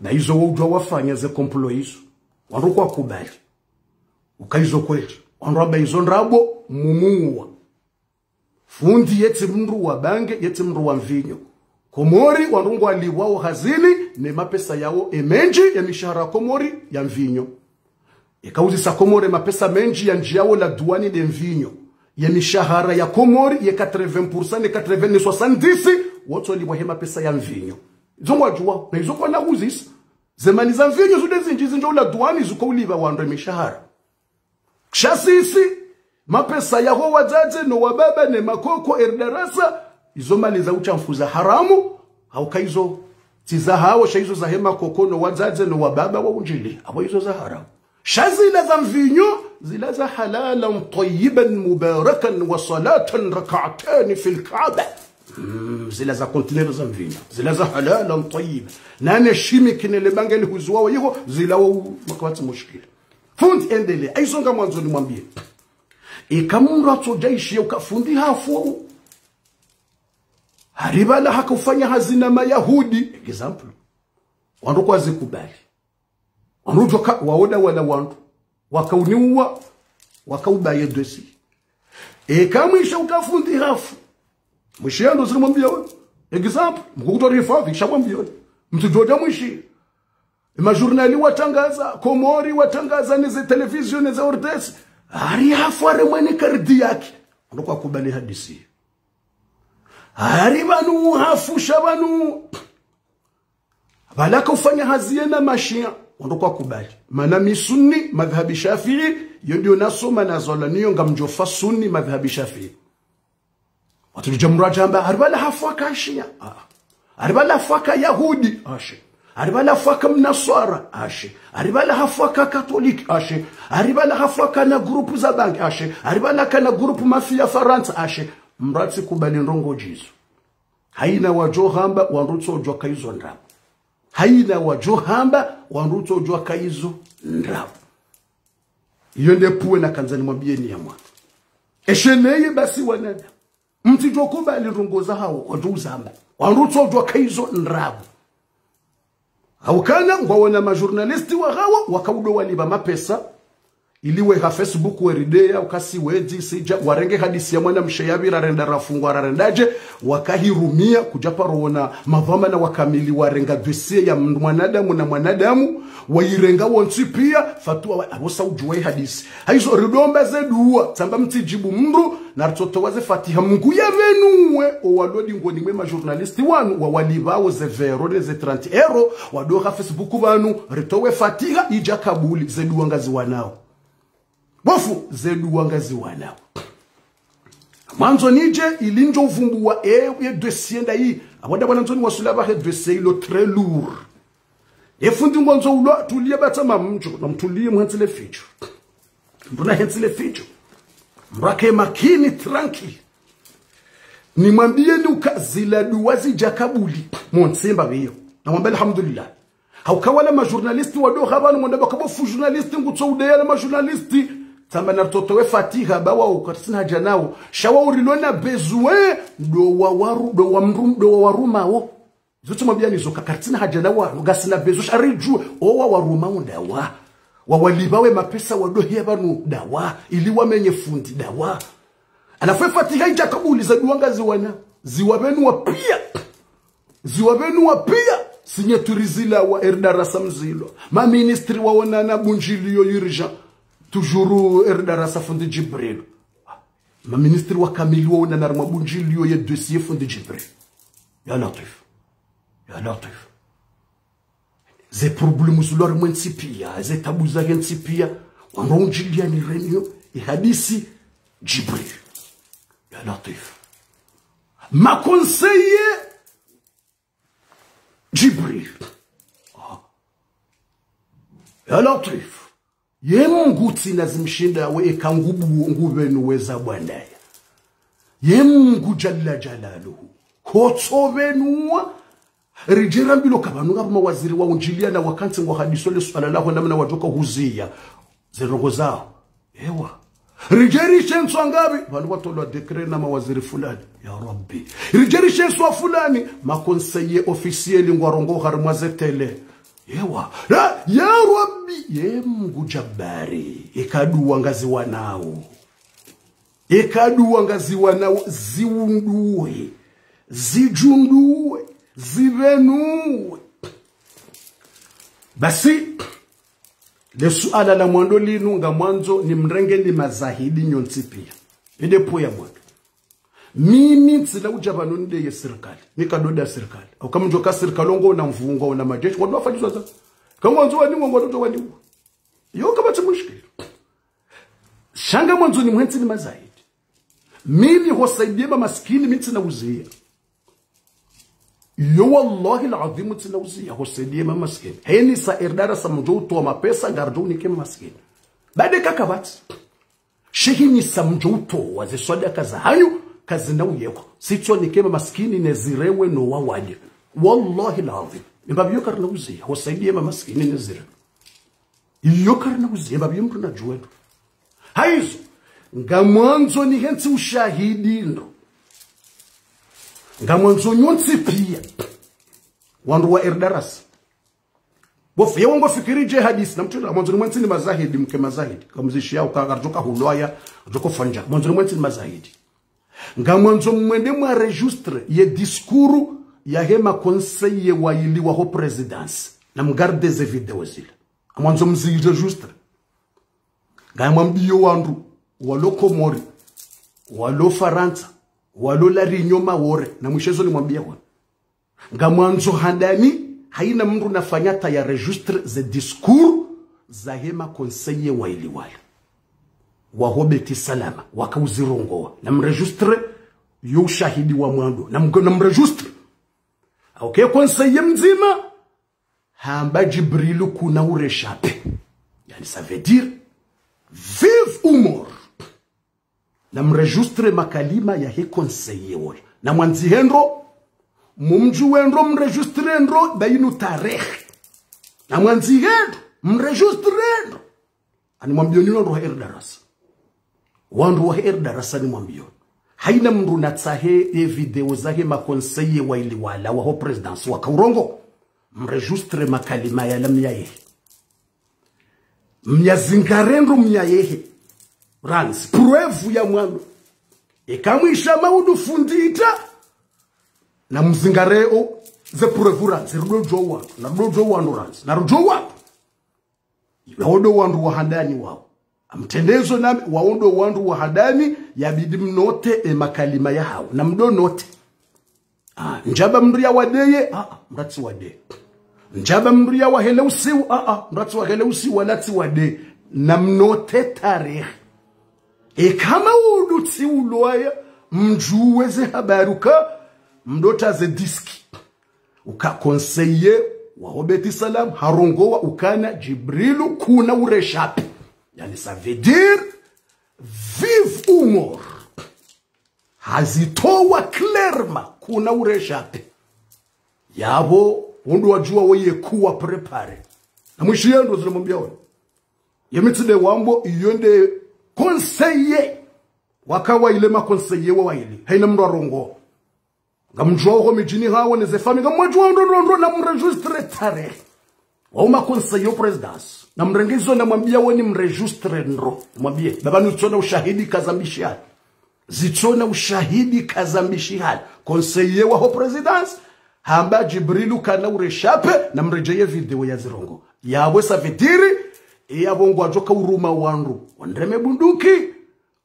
Na izo wo udjuwa wafanya ze complot izo. Wandru kwakubali. Uka izo kweli. Wandru wamba izo ndrabo mumuwa. Fundi yetsi mndru wa bange, yetsi mndru wa mvinyo. Komori, wandru ngwalipvwao hazini, ne mapesa yawo emendji, ye mishahara Komori, ya mvinyo. Eka uzisa Komori mapesa mendji yandjiyao la duwani nde mvinyo. Ye mishahara ya Komori, ye quatre-vingts pour cent, ne quatre-vingts, ne soixante-dix, wontsi walipvwa he mapesa ya mvinyo. Izo ngwadjuwa, na izo kwana uzisa. Ze mali za mvinyo zude zindji zindjio la duwani zuko ulipva wandru emishahara. Sha sisi, mapesa yaho wadzadze no wababa ne makoko eridarasa, izo mali za ushamfu za haramu, hauka izo tsi zahawo, sha izo zahe makoko no wadzadze no wababa wa undjili, apvo izo za haramu. Sha zila za mvinyo, zila za halalan tayyiban mubarakan wa salatan rak'atani fil Kaaba. Mm, zila za conteneur za mvinyo, zila za halalan tayyiban. Nane shimi kinele bange lihuziwao yiho, zila wo makawatsi mushkila. Fundi endelea, hayizo ngamwandzo nimwambiye. Eka mndru atsodja ishiya uka fundi hafu. Haripvala haka ufanya hazi na Mayahudi, example. Wandru kwazikubali. Wandru djoka, waoda wala wandru. Wakauniwa, wakaubaye dossier. Eka mwishiya uka fundi hafu. Mwishiya ndo ziri mwambiya we. Example, mkukutwa rihifadhwi, sha mwambiya we. Mtsidjodja mwishiya. Ema journal watrangaza, Komori watrangaza, ne ze télévision, ne ze O R T C. Hari hafu haremwa ne kardi yahe. Wandru kwakubali hadisi. Hari pvanu hafu sha pvanu. Pvala haka ufanya hazi yena mashiya. Wandru kwakubali. Mana mi sunni, madhhabi Shafi'i, yo ndiyo nasoma nazalwa nayo ngamdjofa sunni, madhhabi Shafi'i. Watru djamradjamba, haripvala hafu haka shiya. Ah. Haripvala hafu haka Yahudi, ashe. Haripvala hafu haka mnaswara, ashe. Haripvala hafu haka Katoliki, ashe. Haripvala hafu haka na groupe za bange, ashe. Haripvala haka na groupe mafia Farantsa, ashe. Mdru atsikubali ndrongo djizo. Hayina wadjo hamba, wandru tsodjuwa uka izo ndrabo. Hayina wadjo hamba, wandru tsodjuwa uka izo ndrabo. Iyo nde pvuwe nakandza nimwambiyeni ya mwana. Esheleye basi wanadamu. Mtsidjo kubali ndrongo zahawo, wadjo uzamba. Wandru tsodjuwa uka izo ndrabo. Haukana, ngwaona ma journaliste wahawo, wakaudo walipva mapesa. Ili we ha Facebook, we ridea, ukasi wedzi, sidja, warenge hadisi ya mwanamshe yapvira renda rafungwa, rarendadje, wakahirumia, kudja paro wona madhwamana wa kamili warenga dossier ya mwanadamu na mwanadamu, wayirenga wontsi piya, fatuwa wa, apvo sa udjuwa yi hadisi. Hayizo ridomba ze duwa, tsamba mtsidjibu mndru, na ritsotowa ze fatiha Mungu yapvenuwe, owalo dingoni mwe ma journaliste wanu, wawalipvao ze vingt euros ne ze trente euros, wado ha Facebook pvanu, ritowe fatiha, idja kabuli, ze duwa ngaziwanao. Bofu, ze duwa ngaziwanao. Mwandzo nidje, ili ndjo uvumbuwa, e, ye dossier ndayi, apvo nda pvwana ndzoni wasula pvahe dossier ilo très lourd. Ye fundi ngwandzo ulwa, tuliya batsa mamdjo, na mtuliye mhentsi le fidjo. Mdru nahentsi le fidjo. Mdru ake makini, tranquille. Nimwambiyeni uka zila duwa zidja kabuli. Montsi mbapviyo. Namwambe alhamdulillah. Hauka wala ma journaliste wado ha pvanu mwanda baka bofu journaliste ngutso udeya na ma journaliste. Tsamba na ritotowe fatiha ba wao karitsina hadja nawo. Sha wao rilo na besoin ndo wa waru-, ndo wa mrum-, ndo wa warumawo. Zo tsimwambiyani zo ka karitsina hadja na wanu, ngasina besoin sha ridjuwe, owa waruma undawa. Wawalipva we mapesa wadohiya pvanu dawa, ili wamenye fundi dawa. Halafu ye fatiha idja kabuli ze duwa ngaziwana, ziwapvenuwa piya. Ziwapvenuwa piya, signature zilawa, eridarasa mzilwa. Ma ministre waonana bundjiliyo urgent. Toujours eridarasa fundi Djibril. Ma ministre wa kamili waonana harimwa bundjiliyo ye dossier fundi Djibril. Ya Latwif. Ya Latwif. Ze problème zilo harimwa entsi piya, ze tabu zahe ntsi piya, wandru undjiliya ni réunion, ye hadisi, Djibril. Ya Latwif. Makonseye Djibril. Ah. Ya Latwif. Ye Mngu tsina zimshinda we eka ngubuwo ngupvenuwe za bwandaya. Ye Mngu Jalla Jalaluhu. Kotso pvenuwa. Ridje rambilwa ka pvanu ngapvo mawaziri wa unjiliya na wakantsi ngwa hadiso le suala laho namna wadjoka huziya. Ze ndrongo zaho. Ewa. Ridje rishentswa ngapvi. Pvanu watolwa décret na mawaziri fulani. Ya Rabbi. Ridje rishentswa fulani. Makonseye officiel ngwarongowa harimwa ze télé. Ewa. Ya, ya Rabbi. Ye Mngu Jabbari. Eka duwa ngaziwanao. Eka duwa ngaziwanao ziwunduwe, zidjunduwe, zipvenuwe. Basi, le suala la mwando linu ngamwandzo nimrenge ni mazahidi nyontsi piya. Inde po ya mwando. Mimi ntsina udja pvanu nde ye sirikali. Mi ka ndo nda sirikali. Au kamdjoka sirikali ngwao na mvungo, ngwao na majeshi, ngwao na wafanyiswazi. Ka ngwandzo waniwa, ngwao ndo waniwa. Yo kapvatsi mushkili. Sha ngamwandzo nimwentsi ni mazahidi. Mimi hosaidiye mamaskini mi ntsina uziya. Yo wallahi al-adhim ntsina uziya hosaidiye mamaskini. Heni sa erdarasa mdjo utowa mapesa ngaridjo unike mamaskini. Bade kakapvatsi. Sha heni sa mdjo utowa ze swadaka zahanyu kazina uyewa. Sitso nike mamaskini ne zirewe no wawade. Wallahi al-adhim. Mbapvi yo karina uziya hosaidiye mamaskini ne zirewe. Iyo karina uziya, mbapvi yo mndru nadjuwe ndro. Hayizo, ngamwandzo nihentsi ushahidi ndro. Ngamwandzo nyontsi piya. Wandru wa erdarasa. Bofu, ye wango fikiri dje hadisi, na mtsu, ngamwandzo nimwentsi ni mazahidi, mke mazahidi. Kamzishiyao ka, karidjoka hulwaya, karidjoka fanya. Ngamwandzo nimwentsi ni mazahidi. Ngamwandzo mwende mwa registre ye discours yahe makonseye wayili waho présidence. Na mgarde ze vidéo zila. Ngamwandzo mzi registre. Ngamwambiyo wandru, walo Komori, walo Farantsa, walo La Réunion Maore, na mwishezo nimwambiye wanu. Ngamwandzo handani, hayina mndru nafanya ta ya registre ze discours zahe makonseye wayili wala. Waho Beti Salama, waka uzirongowa. Na mregistre yo ushahidi wa mwando. Na mgo-, na mregistre. Ok, konseye mdzima, hamba Djibrilu kuna ureshape. Yani, ça veut dire, vive ou mort. Na mregistre makalima yahe konseye wola. Na mwandzihe ndro, mumdjuwe ndro, mregistre ndro, bayinu tarehi. Na mwandzihe ndro, mregistre ndro. Ani mwambiyoni wandru wahe erdarasa. Wandru wahe erdarasa ni mwambiyoni. Hayina mndru natsahe ye vidéo zahe makonseye wayili wala waho présidence waka urongowa. Mregistre makalima yala myayehe. Myazingare ndro myayehe. Randzi, preuve ya mwando. Eka mwisha maudu fundita. Na mzingare o, ze preuve randzi, rudodjo wandru. Na rudodjo wandru randzi. Na rudodjo wandru. Wawo ndo wandru wa handani wawo. Amtrendezo nami, wawo ndo wandru wa handani, yabidi mnote e makalima yahawo. Na mdo note. Ah, ndjaba mndru ya wadeye, ah, ah, mndru tsi wadeye. Ndjaba mndru ya wahele usiu, ah, ah, mndru tsi wahele usiu, wala tsi wadeye. Na mnote tarehi. Eka maudu tsi ulwaya, mdjuwe ze habari uka, mdo tra ze diski. Uka konseye waho Beti Salam, harongowa ukana Djibrilu kuna ureshape. Yani, ça veut dire, vive ou mort. Hazitowa clairement, kuna ureshape. Yapvo, wondro wadjuwa woye kuwa préparé. Na mwishiye ndro zile mwambiya woni. Ye mi tsi nde wambo, iyo nde konseye. Waka wayili makonseye wa wayili. Hayina mndru arongowa. Ngamdjuwa ho midjini hawo ne ze famiyi, ngamdjuwa ndro ndro ndro na mregistre tarehi. Wawo makonseye yo présidence. Na mrenge izo na mwambiya woni mregistre ndro. Mwambiye, baba nitsona ushahidi kazambishi hali. Zitsona ushahidi kazambishi hali. Konseye waho présidence, hamba Djibrilu kana ureshape, na mredjeye vidéo ya zirongowa. Yapvo ça veut dire, yapvo ngwadjoka uruma wandru. Wandreme bunduki,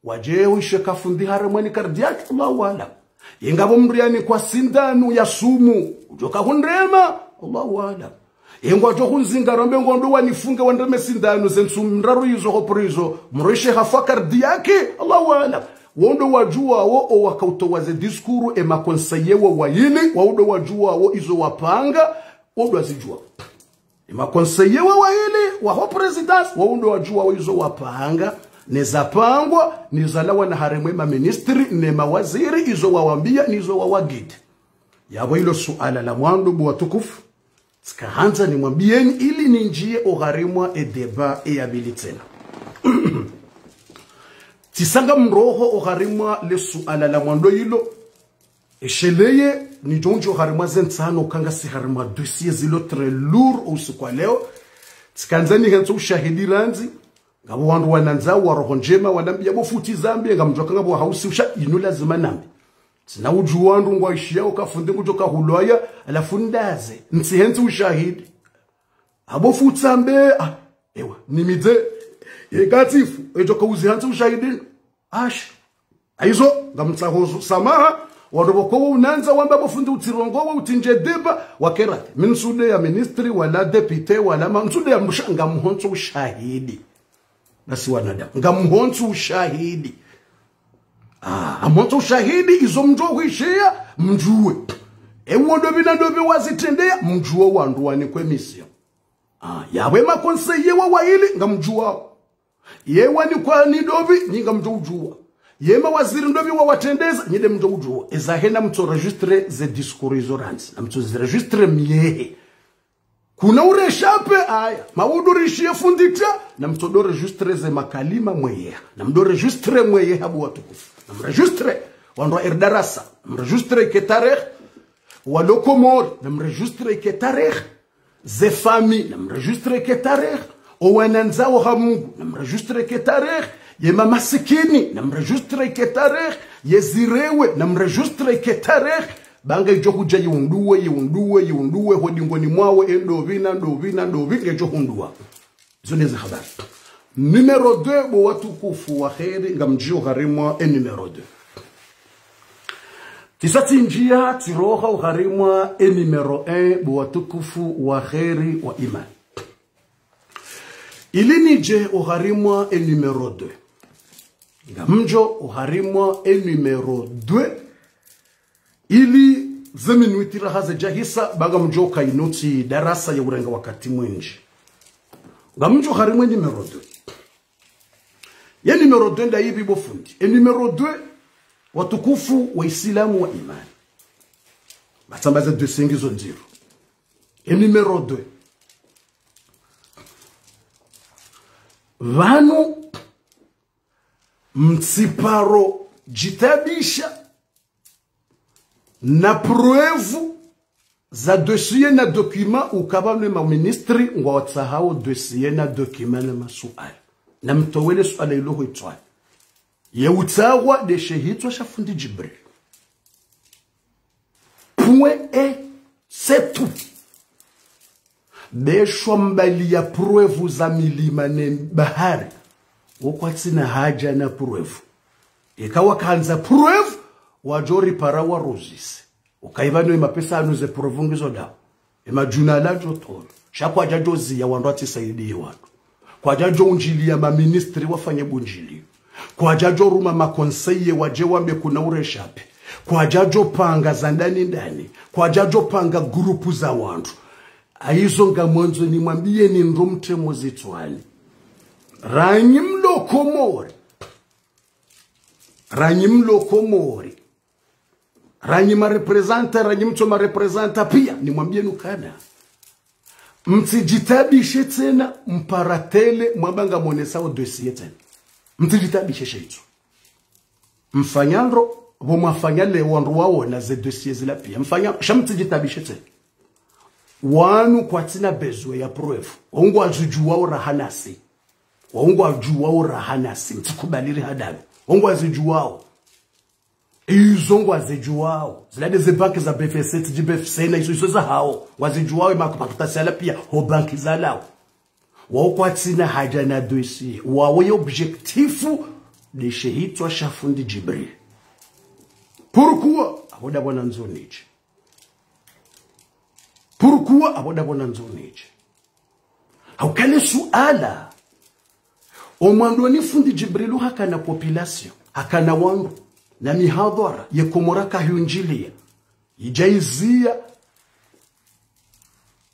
wadje wishe kafundi haremwa ni cardiaque, Allahu aalam. Yengapvo mndru yanikwa sindanu ya sumu, udjoka hundrema, Allahu aalam. Yengwadjo hunzinga rambe ngondo wanifunge wandreme sindanu ze ntsu ndraru izo ho prison, mndru ishe hafa cardiaque, Allahu aalam. Wo ndo wadjuwao, o wakautowa ze discours, e makonseye wa wayili, wao ndo wadjuwao izo wapanga, wo ndo wazidjuwa. E makonseye wa wayili, waho présidence, wao ndo wadjuwao izo wapanga, ne zapangwa, ne zalawa na harumwa e maministri, ne mawaziri, izo wawambia, ne izo wawagidi. Yapvo ilo suala la mwando bo watukufu, tsikahandza nimwambieni ili ninjiye oharumwa e débat e ya pvili tsena. Tsisanga mroho oharumwa le suala la mwando ilo, esheleye nidjo ndjiya oharumwa ze ntsano kangasi harumwa dossier zilo très lourd o usiku wa leo. Tsikandza nihentsi ushahidi randzi, ngapvo wandru wanandza wa roho ndjema, wanambia bo fundi zambe, ngamdjuwa ka ngapvo wahausi usha inu lazima nambe. Tsina udjuwa wandru ngwaishiyao ka fundi ngudjo kahulwaya, halafu ndaze, ntsihentsi ushahidi. Abo fundi zambe, ah, ewa, nimidze, ye katifu, edjo ka uzihantsi ushahidi. Ash. Haizo, ngamtsaho zu-, samaha, wandru pvoko wo unandza wamba bo fundi utsirongowe, utsindje débat, wakerate. Mi ntsudeya ministri, wala député, wala ma-, ntsudeya msha, ngamhontso ushahidi. Nasi wanadamu, ngamhontso ushahidi. Ah, amhontso ushahidi, izo mdjo hwishiya, mdjuwe. Ewo ndopvi na ndopvi wazitrendeya, mdjuwe wandru wanikwe mission. Ah, yapvo e makonseye wa wayili, ngamdjuwao. Ye wanikwa ni ndopvi, nyi ngamdjo udjuwa. Ye mawaziri ndopvi wawatrendeza, nyi nde mdjo udjuwa. Eza hena mtso enregistrer ze discours izo randzi. Na mtso zi enregistrer myehe. Kuna ureshape aya. Mawudu rishiye fundi ta, na mtso ndo enregistrer ze makalima mweyeha. Na mdo enregistrer mweyeha bo watukufu. Na mdo enregistrer wandru wa R D R S. Na mdo enregistrer ke tarehi. Walo Komori, na mdo enregistrer ke tarehi. Ze famille, na mdo enregistrer ke tarehi. O wanandzao ha Mungu, na mdo enregistrer ke tarehi. Ye mamasikini, na mdo enregistrer ke tarehi. Ye zirewe, na mdo enregistrer ke tarehi. Ba ngayidjo hudja yiunduwe, yiunduwe, yiunduwe, ho dingoni mwawo, e ndopvi na ndopvi na ndopvi, ngayidjo hunduwa. Izo nde ze habari. Numéro deux, bo watukufu wa kheri, ngamdjiyo oharumwa e numéro deux. Tsisa tsindjiya, tsiroha oharumwa e numéro un, bo watukufu wa kheri wa imani. Ili nidje oharumwa e numéro deux. Ngamdjo oharumwa e numéro deux. Ili ze minutes raha zidjahisa, ba ngamdjo ka inu tsi darasa ya urenga wakati mwindji. Ngamdjo oharumwa e numéro deux. Ye numéro deux ndayipvi bo fundi. E numéro deux, watukufu wa Islamu wa imani. Ba tsamba ze dossier ngizo ndziro. E numéro deux. Pvanu mtsiparo djitaabisha na preuve za dossier na document, uka pvanu e maministri ngwatsahao dossier na document na masuala. Na mtowe le suala ilo ho itswani. Ye utsahwa nde she hitswa sha fundi Djibril. Point et c'est tout. Be shwa mbali ya preuve za milima ne bahari. Wo kwatsina haja na preuve. Eka wakandza preuve, wadjo ripara waruzise. Uka ipvanu e mapesa anu ze preuve ngizo ndawo. E madjuna ladjo tolo. Sha kwadjadjo ziya wandru watsisaidiye wandru. Kwadjadjo undjiliya maministri wafanye bundjiliyo. Kwadjadjo ruma makonseye wadje wambe kuna ureshape. Kwadjadjo panga za ndani ndani. Kwadjadjo panga grupu za wandru. Haizo ngamwandzo nimwambiyeni ndro mtremo zitswani. Ranyi mlo Komori. Ranyi mlo Komori. Ranyi mareprésentants, ranyi mtso mareprésentants piya, nimwambiyeni ukana. Mtsidjitaabishe tsena, mpara télé, mwamba ngamwonesao dossier tsena. Mtsidjitaabishe she hitswa. Mfanya ndro, pvo mwafanya leo wandru waona ze dossier zila piya. Mfanya, sha mtsidjitaabishe tsena. Wanu kwatsina besoin ya preuve. Wo ngwazidjuwao raha nasi. Wo ngwazidjuwao raha nasi. Mtsikubali rihadalwe. Wo ngwazidjuwao. Izo ngwazidjuwao. Zila nde ze banki za B F C, tsi dji B F C na izo, izo zahao. Ngwazidjuwao e ma-, makaratasi yala piya, ho banki zalawa. Wao kwatsina haja na dossier. Wao ye objectif nde she hitswa sha fundi Djibril. Pourquoi ? Apvo ndapvo nandzo nidje. Pourquoi ? Apvo ndapvo nandzo nidje. Hauka le suala. O mwandoni fundi Djibrilu hakana population. Hakana wandru, na mihadhara, ye Komori kahiyundjilia. Idja iziya,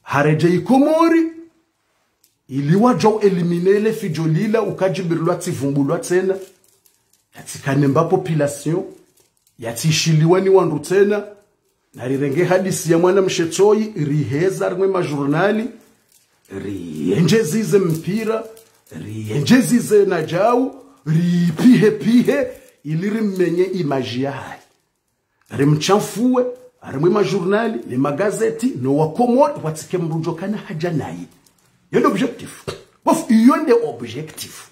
haredjei Komori, ili wadjo éliminer le fidjo lila, uka Djibril lwatsivumbulwa tsena, yatsikane mba population, yatsishiliwa ni wandru tsena, na rirenge hadisi ya mwana mshe Tsoyi, riheza rimwe majournal, riendjezize mpira, riendjezize na djau, ripihe pihe, ili rimmenye image yahahe. Rimtshafuwe, harimwe majournal, ne magazeti, no wa Komori, watsike mdru djo kana hadja naye. Iyo ndo objectif. Bof, iyo nde objectif.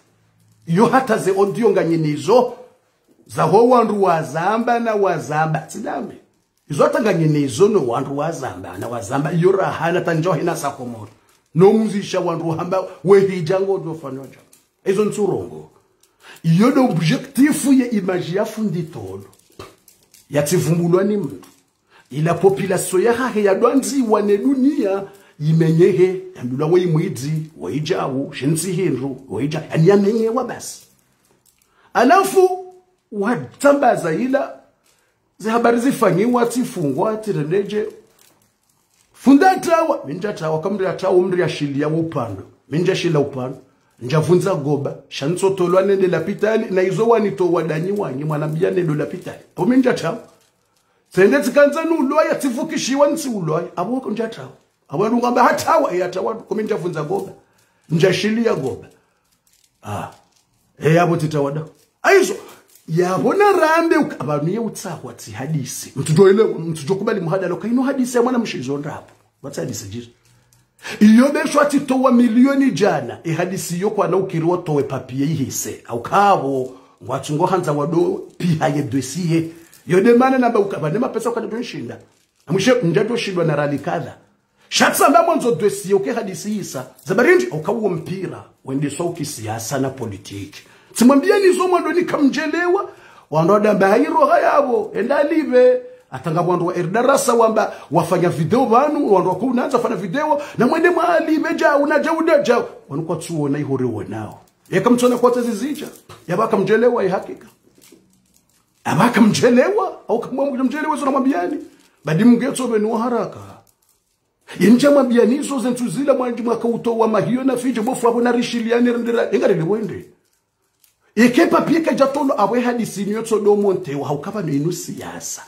Iyo hata ze audio nganyinizo, za ho wandru wazamba na wazamba, tsidambe. Izo hata nganyinizo no wandru wazamba na wazamba, iyo rahana tandjo hina sa Komori. No mzisha wandru hamba, we hidja ngodjo fanya dja. Izo ntsurongo. Iyo ndo objectif ye image ya fundi Tolo. Yatsivumbulwa ni mndru. Ila population yahahe yadwandziwa ne dunia, imenyehe, yambilwa we imwidzi, we idjau, shintsi hindru, we idja, yani yamenyewa basi. Halafu, watsambaza ila, ze habari zifanyiwa, tsifungwa, tsirendedje. Fundi atrawa, mi ndjatrawa, ka mndru yatrawa, mndru yashiliya upvandro. Mi ndjashila upvandro. Ndjavundza goba, sha ntsotolwa nende lapitali, na izo wanitowa danyi wanyi, mwanambiya nendo lapitali. Apvo mi ndjatrawa. Tsende tsikandza ni ulwaya, tsivukishiwa ntsi ulwaya. Apvo wako ndjatrawa. Apvo wandru ngwamba hatrawa, e hatrawa, ko mi ndjavundza goba. Ndjashiliya goba. Ah. E, yapvo tsitawada. Hayizo. Yapvo narambe uka, pvanu ye utsahwa tsi hadisi. Mtsudjo ile, mtsudjo kubali muhadalo, ka inu hadisi ya mwana mshe izo ndrabo. Watsi hadisi djiri. Iyo besho atsitowa milioni djana, e hadisi iyo kwana ukiri watowe papier ihise. Au kapvo, ngwatsungo handza wado piha ye dossier. Iyo nde mana namba uka, pvane mapesa ukana ndo nshinda. Amwishe, ndjadjo shindwa na rali kadha. Sha tsamba mwandzo dossier uke hadisi isa. Za bari ndji, uka uwo mpira, wendeswa uki siasa na politiki. Tsimwambiya nizo mwando ni kamdjelewa, wandru wadamba hayiro hayapvo, enda live, hata nga wandru wa R D R S wamba, wafanya video pvanu, wandru wakunandza fanya video, na mwende mwa live djau, na djau, na djau. Wanu kwatsuona ihore wonao. Yeka mtsona kwatsa zizidja, yapvo kamdjelewa ye hakika. Apvo kamdjelewa, au kamwa mdjelewa izo namwambiyani. Badi mngetso pvenu haraka. Indja mwambiyani izo ze ntsu zila mwandji mwaka utowa mahiyo na fidjo bofu apvo na rishiliyani rendera. Inga rende wende. Ike papier kadjatolwa apvo e hadisi inu yotsodo montewa hauka pvanu inu siasa.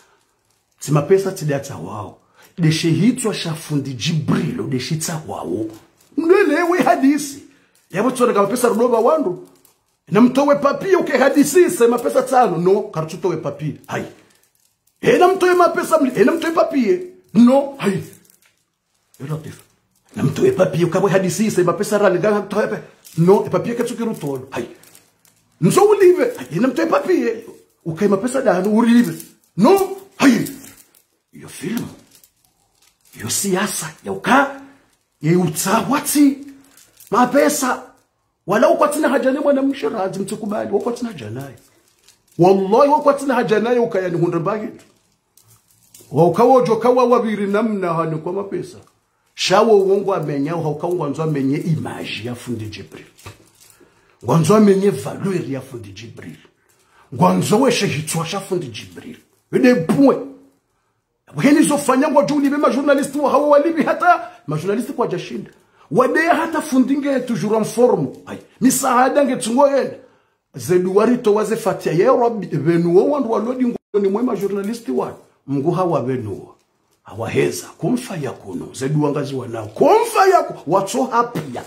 Tsi mapesa tsi ndatsa wao. Nde she hitswa sha fundi Djibril, nde shitsa wao. Mndru elewe hadisi. Yapvo tsona ka mapesa rudo pva wandru. Ena mtowe papier uke hadisi isa, mapesa tsano. No, kartsutowe papier. Hayi. Ena mtowe mapesa mli, ena mtowe papier. No, hayi. Yo Latif. Ena mtowe papier, ukapvo hadisi isa, mapesa rali, nga mtowe pe. No, e papier katsuki rutolo. Hayi. Nzo ulive. Hayi, ena mtowe papier. Ukaye mapesa danu, ulive. No, hayi. Yo film. Yo siasa. Ya uka. Ye utsahwa tsi. Mapesa. Wala ukwatsina haja ne mwana mshe radhi mtsikubali, wakwatsina haja naye. Wallahi, wakwatsina haja naye ukaya ni hundre mbahitu. Wauka wodjo kawa wapviri namna hani kwa mapesa. Sha wo wongo amenyao, hauka ngwandzo amenye image ya fundi Djibril. Ngwandzo amenye valeur ya fundi Djibril. Ngwandzo weshe hitswa sha fundi Djibril. Ede pwe. Heni zo fanya ngwadjo ulive majournaliste wa hawo walivi hata, majournaliste kwadjashinda. Wadeya hata fundi nge toujours en forme. Hayi, misaada nge tsungo yenda. Ze duwa ritowa ze fatiha, ya Rabbi, pvenu wo wandru walodi ngoni mwe majournaliste wanu. Mngu hawapvenuwa. Hawaheza, kun fayakunu. Ze duwa ngazi wanao. Kun fayakunu. Watso hapia.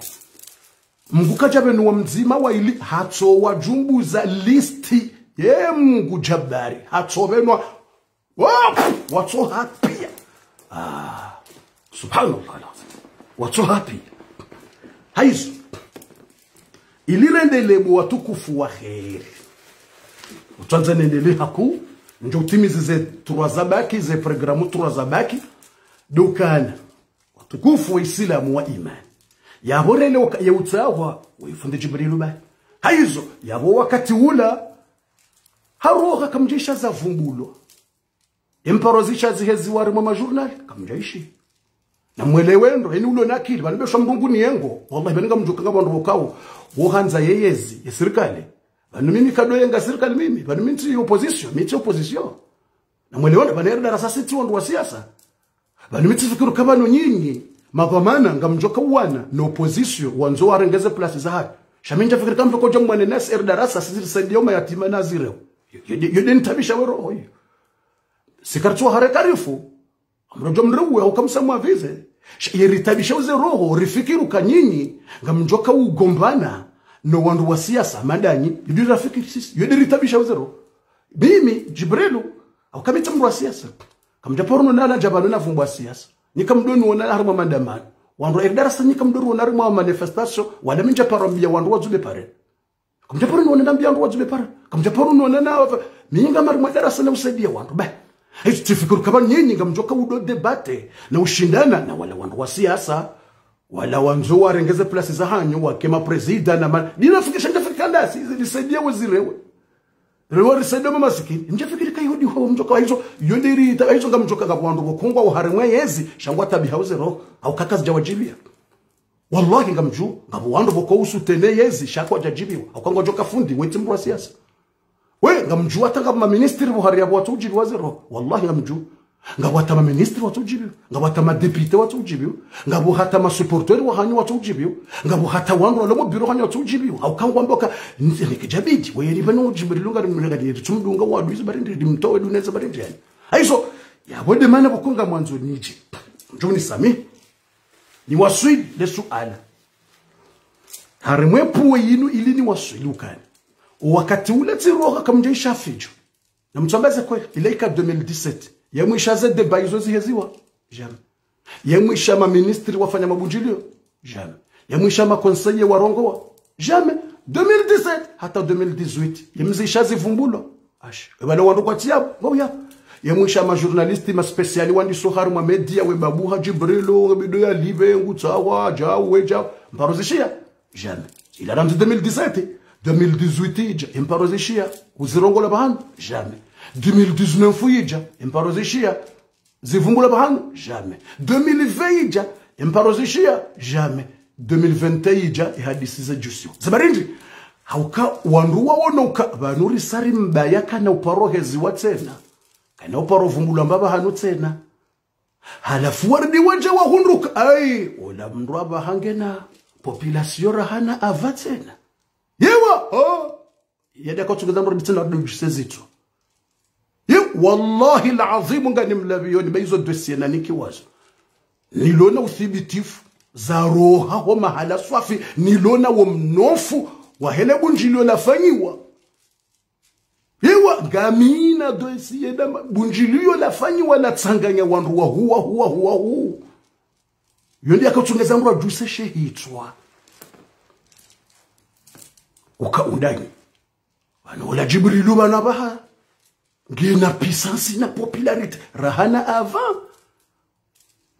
Mngu kadjapvenuwa mdzima wa ili, hatso wadjumbuza listi. Ye Mngu Djabari. Hatso pvenuwa Oh, watso hapia. Ah, subhanallah. Watso hapia. Hayizo. Ili rendele bo watukufu wa kheri. Utsandza nendele haku, ndjo utimizi ze trois zabaki, ze programu trois zabaki. Dukana. Watukufu wa Islamu wa imani. Yapvo rele waka-, ye utsahwa, we fundi Djibrilu bayi. Hayizo, yapvo wakati ula, haroha kamdjisha zavumbulwa. Imparo zisha ziheziwa harimwa majournal, kamdjaishi. Na mwelewe ndro, heni ulo na akili, pvanu besho mdru ngu ni yengo. Wallahi, pvanu ngamdjuka nga wandru wokao, wo handza ye yezi, ye sirikali. Pvanu mimi kadoyenga sirikali mimi, pvanu mi tsi opposition, mi tsi opposition. Na mwelewana, pvanu eri darasa si tsi wandru wa siasa. Pvanu mi tsifikiri uka pvanu nyinyi, madhwamana ngamdjoka uwana, no opposition, wandzo warenge ze place zahayo. Sha mi ntsafikiri kamdjoka udja mwane nasi eri darasa, sisi risaidia o mayatima na zireo. Yo, yo, yo, yo nde nitabisha we roho iyo. Sikaritsuwa hare karifu, amrodjo mriuwe, hauka msa mwavize. Sha, yeritabisha uze roho, rifikiri uka nyinyi, ngamdjoka ugombana, no wandru wa siasa, madanyi, yo nde rafikiri sisi, yo nde ritabisha uze roho. Mimi, Djibrilu, hauka mi tsi mndru wa siasa. Kamdjaparo nona nadja pvanu na vumbu wa siasa. Nyi kamdoniona harimwa maandamano. Wandru wa eri darasa nyi kamdoriona harimwa manifestation, wala mi ntsaparo ambia wandru wadzube pare. Kamdjaparo nona nambia wandru wadzube pare. Kamdjaparo nona na, mi ngami harimwa darasa na usaidia wandru. Be. Hizo tsifikiri uka pvanu nyinyi ngamdjoka udo débattre, na ushindana, na wala wandru wa siasa. Wala wandzo warenge ze place zahanyu, wake ma président na ma-, ninafikisha, ninafikisha ndasi, risaidia we zirewe. Rewe risaidia mamasikini. Ntsafikiri ka yo nde ho mdjoka, hizo, yo nde ri, ta-, hizo ngamdjoka ngapvo wandru pvo kongwa wo harimwa yezi, sha ngwatabiha uze roho, hauka kazidja wadjibia. Wallahi ngamdjuo, ngapvo wandru pvo ko usutene yezi, sha kwadjadjibiwa, hauka ngwadjoka fundi, we tsi mndru wa siasa. We, ngamdjuo hata ngapvo maministri pvo hari yapvo watso udjibiwa ze roho. Wallahi ngamdjuo. Ngapvo hata maministri watso udjibiwa. Ngapvo hata madéputé watso udjibiwa. Ngapvo hata masupporters wahanyu watso udjibiwa. Ngapvo hata wandru walo mo bureau hanyu watso udjibiwa. Hauka ngwamboka, nze nikidjabidi. We, yeni pvanu udjibiri lunga rimrenga ni tsumdunga wandru izo barindi, rimtowe duneza barindi yani. Hayizo, yapvo nde mana pvo ko ngamwandzo nidje. Ndjo nisamihi. Niwaswili le suala. Harimwa e puwe yinu ili niwaswili ukani. O wakati ula tsiroha kamdja isha fidjo. Na mtsamba ze kweli, ila ika deux mille dix-sept. Yemwisha ze débat izo ziheziwa. Jamais. Yemwisha maministri wafanya mabundjilio. Jamais. Yemwisha ma conseillers warongowa. Jamais. Deux mille dix-sept hata deux mille dix-huit. Yemzisha zivumbulwa. Ash. Ebale wandru kwatsi yapvo, ngwao yapvo. Yemwisha ma journalistes, ma spécialistes wandiso harimwa média, we Babuha Djibrilu, we Bido ya Live, Ngutsawa, Djau, we Djau. Mparo zishiya? Jamais. Ila randzi deux mille dix-sept, deux mille dix-huit idja, mparo zishiya? Uzirongola pvahanu? Jamais. Deux mille dix-neuf idja, mparo zishiya? Zivumbulwa pvahanu? Jamais. Deux mille vingt idja, mparo zishiya? Jamais. Deux mille vingt et un idja, ihadisi zadjusiwa. Ze barindi? Hauka wandru wawono uka, pvanu risa rimbaya kana uparo heziwa tsena. Kana uparo vumbulwa mba pvahanu tsena. Halafu waridi wadja wahundruka. Ayi, ola mndru apvaha ngena population rahana apva tsena. Yewa, oh. Yada katsungeza mndru tsena dudjise zitso. Ye, wallahi al-azim nganimlapviyoni, ba izo dossier nanikiwazo. Nilona uthibitifu, zaroha ho mahala swafi, nilona wo mnofu, wa hele bundjilio lafanyiwa. Yewa, ngamina dossier da ma-, bundjilio lafanyiwa latsanganya wandru wahuu, wahuu, wahuu, wahuu. Yo nde yakatsungeza mndru adjuse she hitswa. Uka undanyi. Pvanu ola Djibrilu pvanu apvaha. Ngena puissance na popularité. Rahana apva.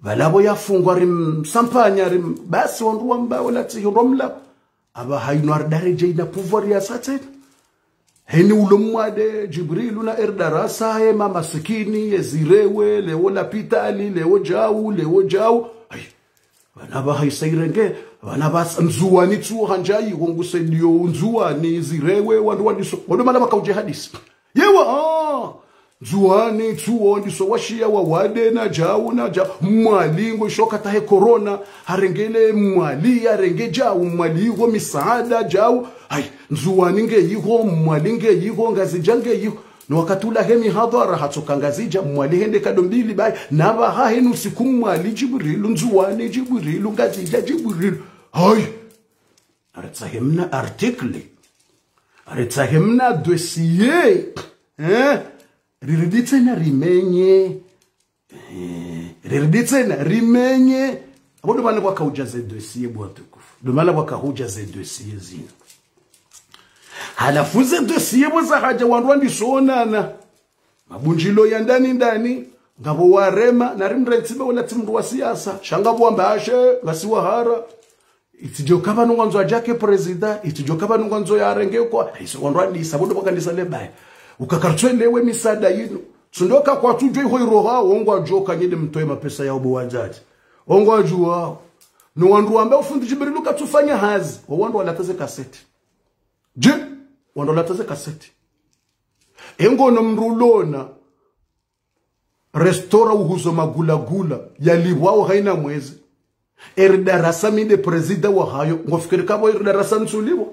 Pvala pvo yafungwa rimsampanya rim-, basi wandru wamba ola tsi hindru mla. Apvaha inu hari daradja ina pouvoir ya sa tsena. Heni ulo mwade, Djibrilu na eri darasa, ye mamasikini, ye zirewe, leo lapitali, leo Djau, leo Djau. Ayi. Pvanu apvaha isa irenge, pvanu apvaha sa-, Ndzuwani tsuwo handjayi, wo ngusaidio Ndzuwani, zirewe, wandru wandiso. Wandru mana pvakaudje hadisi. Yewa, ah! Ndzuwani tsuwo wandiso washiya wawade na Djau na Djau. Mwali ngo isho katahe corona, harenge le Mwali, harenge Djau, Mwali iho misaada Djau. Ayi, Ndzuwani nge iho, Mwali nge iho, Ngazidja nge iho. No wakati ula he mihadhara hatsoka Ngazidja, Mwali hende kado mbili bayi. Na pvaha heni usiku Mwali Djibrilu, Ndzuwani Djibrilu, Ngazidja Djibrilu. Ayi! Aritsahe mna article. Aritsahe mna dossier. Eh? Riridi tsena rimenye. Eh, riridi tsena rimenye. Apvo ndo mana pvwakaudja ze dossier bo watukufu. Ndo mana pvwakaudja ze dossier zinu. Halafu ze dossier pvo zahadja wandru wandiso onana. Mabundjilio ya ndani ndani, ngapvo warema, nari mrentsi be wala tsi mndru wa siasa, sha ngapvo wamba ashe, ngasi wahara. Itsidjo ka pvanu ngwandzo adjake président, itsidjo ka pvanu ngwandzo yarenge kwa, iso wandru wandisa, pvo ndo pvwakandisa le bayi. Uka karitswelewe misaada yinu. Tsi ndo ka kwatsudjuwa iho iroha, wo ngwadjuo ka nyi nde mtowe mapesa yawo bo wandjadji. Wo ngwadjuao. No wandru wamba ufundi Djibrilu katsufanya hazi, wo wandru walata ze kaseti. Dje, Wandru walatsa ze kaseti. Engo no mndru ulona restaurant uhuzo magulagula, yalipvwao haina mwezi. Eri darasa mi nde prezida wahayo, ngofikiri kapvo eri darasa ntsulipvwa.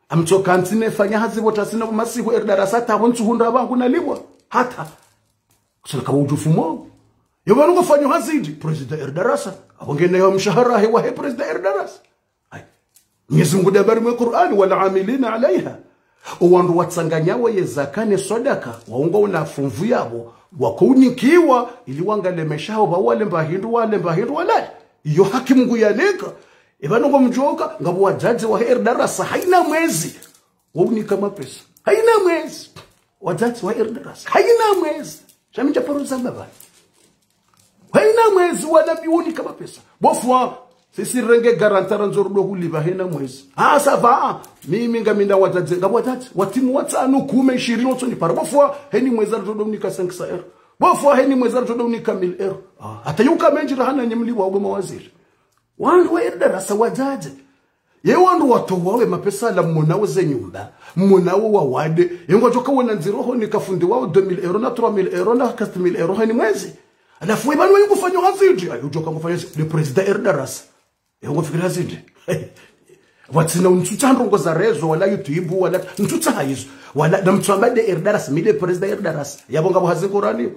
Amtsoka ntsi nefanya hazi pvo tasi na masihu eri darasa hata pvo ntsuhundra pvangu nalipvwa. Hata. Kusala kapvo udjufu mo. Yo pvanu ngofanyo hazi ndi, prezida eri darasa. Apvo ngena yo mshahara he wahe prezida eri darasa. Ayi. Mwenyezi Mungu nde habari mwe Qur'ani, والعاملين عليها. Owandru watsanganyao ye zaka ne swadaka, waunga una funvu yapvo, wakounikiwa, ili wangalemeshaho, pvao walemba hindru, walemba hindru, walali. Iyo haki Mungu yanika. Epvanu ngomdjoka, ngapvo wadzadze wahe eri darasa, haina mwezi. Waunika mapesa. Haina mwezi. Wadzadze wahe eri darasa. Haina mwezi. Sha mi ndjaparo zamba pvanu. Haina mwezi wala mi unika mapesa. Bo fundi, sisi renge garanti randzo rudo hulipva haina mwezi. Ah, ça va. Mimi ngami na wadzadze, ngapvo wadzadze. Watimu watsanu, kume, ishirini, wotsonipara. Bo fundi, haina mwezi rutsodo unika cinq cents euros. Bo fundi, haina mwezi rutsodo unika mille euros. Ah, hata yuka mendji rahana nyemlipvwa obo mawaziri. Wandru wa eri darasa wadzadze. Ye wandru watowawe mapesa la mmonao ze nyumba, mmonao wawade, ye ngwadjoka wena ndziro ho nika fundi wao deux mille euros na trois mille euros na quatre mille euros haina mwezi. Halafu we pvanu we ngufanyo hazi ndi, ayi udjoka ngufanyo hazi, nde prezida eri darasa. Ye ngofikiri hazi ndi. Watsina untsutsa ndrongo za rezo, wala YouTube, wala ntsutsa haizo. Wala, na mtsuamba nde eri darasa, mi nde prezida eri darasa. Yapvo ngapvo hazi Qur'ani.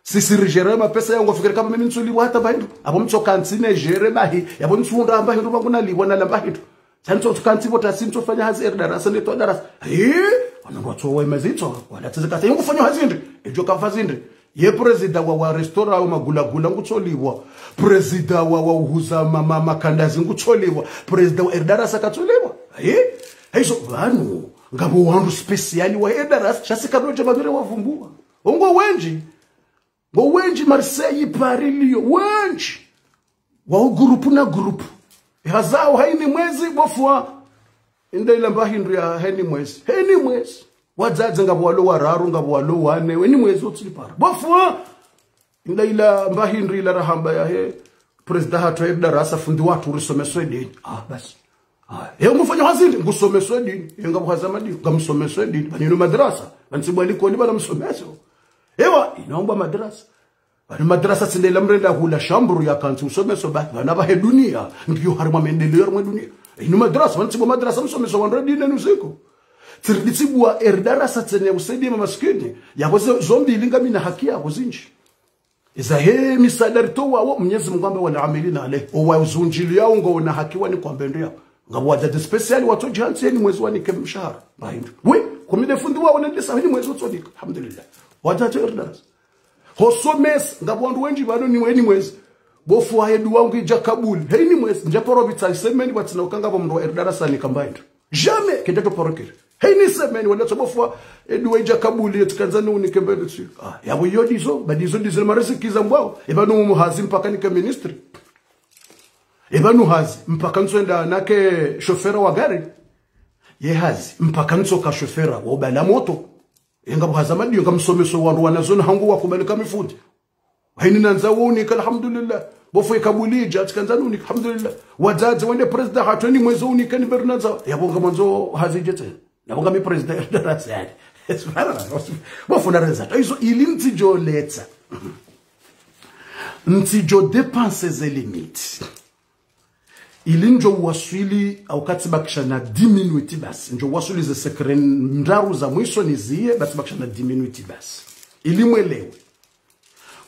Sisi rijere mapesa ya ngofikiri kapvo mimi ntsulipvwa hata pvahindru. Apvo mtsoka ntsi nejere bahi. Yapvo ntsuhundra pvahindru pvangu nalipvwa nalamba hindru. Sha ntso tsuka ntsi pvo tasi ntsofanya hazi eri darasa nde to darasa. Hii, wana ngwatsowa emazitso, wala tseze kasa. Yo ngufanyo hazi ndi. Edjo kamfa zindri. Ye prezida wa, wa restaurant wa magulagula ngutsolipvwa. Prezida wa, wa uhuza ma, ma, makandazi ngutsolipvwa. Prezida wa eri darasa katsolipvwa. Hii, haizo pvanu. Ngapvo wandru spécial wa eri darasa. Sha si kapvo dja mavire wavumbua. Ongo wendji. Ngo wendji Marseille, Paris, Lyon, wendji. Wao groupe na groupe. Hazao haina mwezi bo fundi. Inde ilamba hindru ya haina mwezi. Haina mwezi. Wadzadze ngapvo walo wararu, ngapvo walo wane, haina mwezi wotsulipara. Bo fundi. Inde ilamba hindru ila rahamba yahe. Prezida hatru eri darasa fundi watru urisomesa edini. Ah, basi. Ah, ye ngufanyo hazi ndi, ngusomesa edini. Ye ngapvo hazi ya madini, ngamsomesa edini. Pvanu inu madrasa. Pvanu tsi bwa likoli pvanu msomeso. Ewa, inu amba madrasa. Pvanu madrasa tsi nde ila mrenda hula shamburu ya kantsi usomeso ba, pvanu apvahe dunia, ngiyo harimwa mendeleo yarimwe dunia. Inu madrasa, pvanu tsi bwa madrasa msomeso wandru edini enu ziko. Tsiridi tsi bwa eri darasa tsena usaidie mamaskini, yapvo ze, zo mbili ngami na haki yapvo zindji. Iza he misaada ritowawo, Mwenyezi Mungu amba والعاملين عليها. Owa uzundjiliyao ngwaona haki wanikwa mbendro yapvo. Ngapvo wadzadze spécial watsodjihantsi haina mwezi wanike mshahara. Pvahindru. We, kumi nde fundi wao nendesa haina mwezi wotsonika. Alhamdulillah. Wadzadze eri darasa. Hosomesa, ngapvo wandru wendji pvanu ni haina mwezi. Bo fundi ye dua yangu idja kabuli. Haina mwezi, ndjaparo pvitsa isemeni pvatsina uka ngapvo mndru wa eri darasa nikamba hindru. Jamais, kedja toparo kiri. Haina semeni, wala tso bo fundi, edua idja kabuli, ye tsikandza ni unike mbele tsi. Ah, yapvo iyo ndizo, ba ndizo, ndizo, mariziki za mbwao. Epvanu mu hazi mpaka nike ministre. Epvanu hazi, mpaka ntsoenda nake shofera wa gari. Ye hazi, mpaka ntsoka shofera, wa ubala moto. Ye ngapvo hazi ya madini, ngamsomeso wandru wanazioni hangu wakubali ka mifundi. Haina nandzao unika, alhamdulillah. Bo fundi ye kabuli idja, tsikandza ni unike, alhamdulillah. Wadzadze wende prezida hatru haina mwezi unike ni mbendro nandzao. Yapvo ngamwandzo hazi idje tsena. Napvo ngami prezida eri darasa yani. Subhanallah. Bo fundi narendza. Haizo ili ntsidjo letsa. Ntsidjo dépasser ze limite. Ili ndjo waswili, au katsibakisha na dix minutes basi. Ndjo waswili ze secret ndraru za mwiso niziye, ba tsibakisha na dix minutes basi. Ili mwelewe.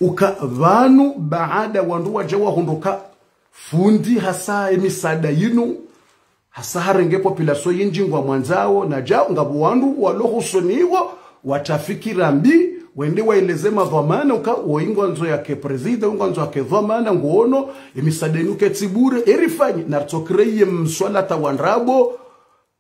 Uka pvanu baada wandru wadja wahundru ka fundi hasa emisaada yinu, hasa harenge population yindji ngwamwandzao, na djao ngapvo wandru walo husoni wo, watsafikira mbi, wende waeleze madhwamana, uka woyi ngwandzo yake prezida, ngwandzo yake dhwamana, ngoono, emisaada yinu ketsi bure, erifanye, naritso créer mswalata wa ndrabo,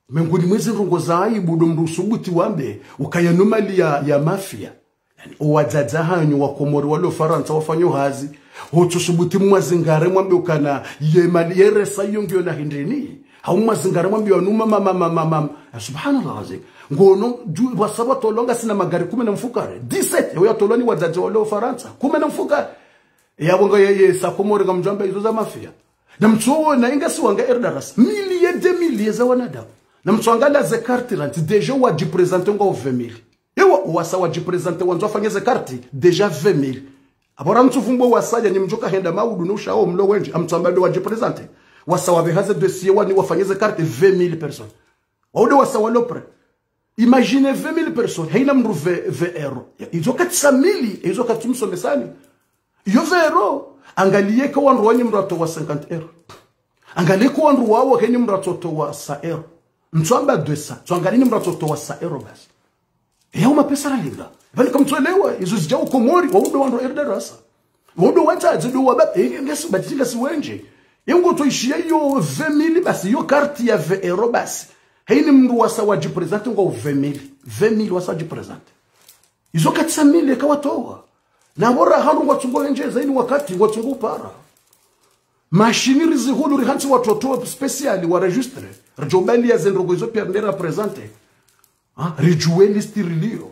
mengoni mwezi ndrongo za aibu, ndo mndru usubuti wambe, ukaya no mali ya, ya mafia. Yani, owadzadze hanyu wa Komori walo Farantsa wafanyo hazi. Hotso subuti mwazingare mwambe ukana ye mali ye resa iyo ngiyo na hindrini. Hau mwazingare mwambe wanu mama, mama, mama. Ya, subhanallah azim. Ngono, ju, wasaba tolwa ngasina magari kume na mfukare. Dix-sept, ya uya tolwa ni wadzadze walo Farantsa. Kume na mfukare. Yapvo nga ye, ye sa Komori ngamdjwamba izo za mafia. Na mtsuona inga si wanga eri darasa. Milliers de milliers za wanadamu. Na mtsuangalia ze karti randzi, déjà wadjiprésenter ngwao vingt mille. Ewa, wasa wadjiprésenter wandzo wafanye ze karti, déjà vingt mille. Apvo randzi uvumbo wasa ya ni mdjo kahenda maudu no ushao mlo wendji, amtsuamba ndo wadjiprésenter. Wasa wapveha ze dossier wani wafanye ze karti vingt mille personnes. Wao ndo wasa walo prêt. Imagine vingt mille personnes, haina mdru vingt, vingt euros. Ya, izo quatre cent mille, izo katsumsomesani. Iyo vingt euros, angaliye ka wandru wanyi mdru atowa cinquante euros. Angaliye ka wandru wawo kenyi mdru atowa cent euros. Mtsuamba deux cents, mtsuangalie nyi mdru atowa cent euros basi. Eya, uma pesa ralinga. Pvani kamtsuelewa, izo zidja uKomori, wao ndo wandru erdarasa. Wao ndo watsatse ndo waba, eh, ngasi, bati ngasi wendji. Yengo tsoishiya iyo vingt mille basi, iyo karti ya vingt euros basi. Haina mdru wasa wadjiprésenter ngwao vingt mille. Vingt mille wasa wadjiprésenter. Izo quatre cent mille eka watowa. Na pvo raha ndo ngwatsungo endjeza ini wakati ngwatsungo upara. Mashini rizihulu rihantsi wandru watowa spécial waregistre. Ridjoubalia ze ndrongoo izo pia nde raprésenter. Ha, ridjuwe liste rilio.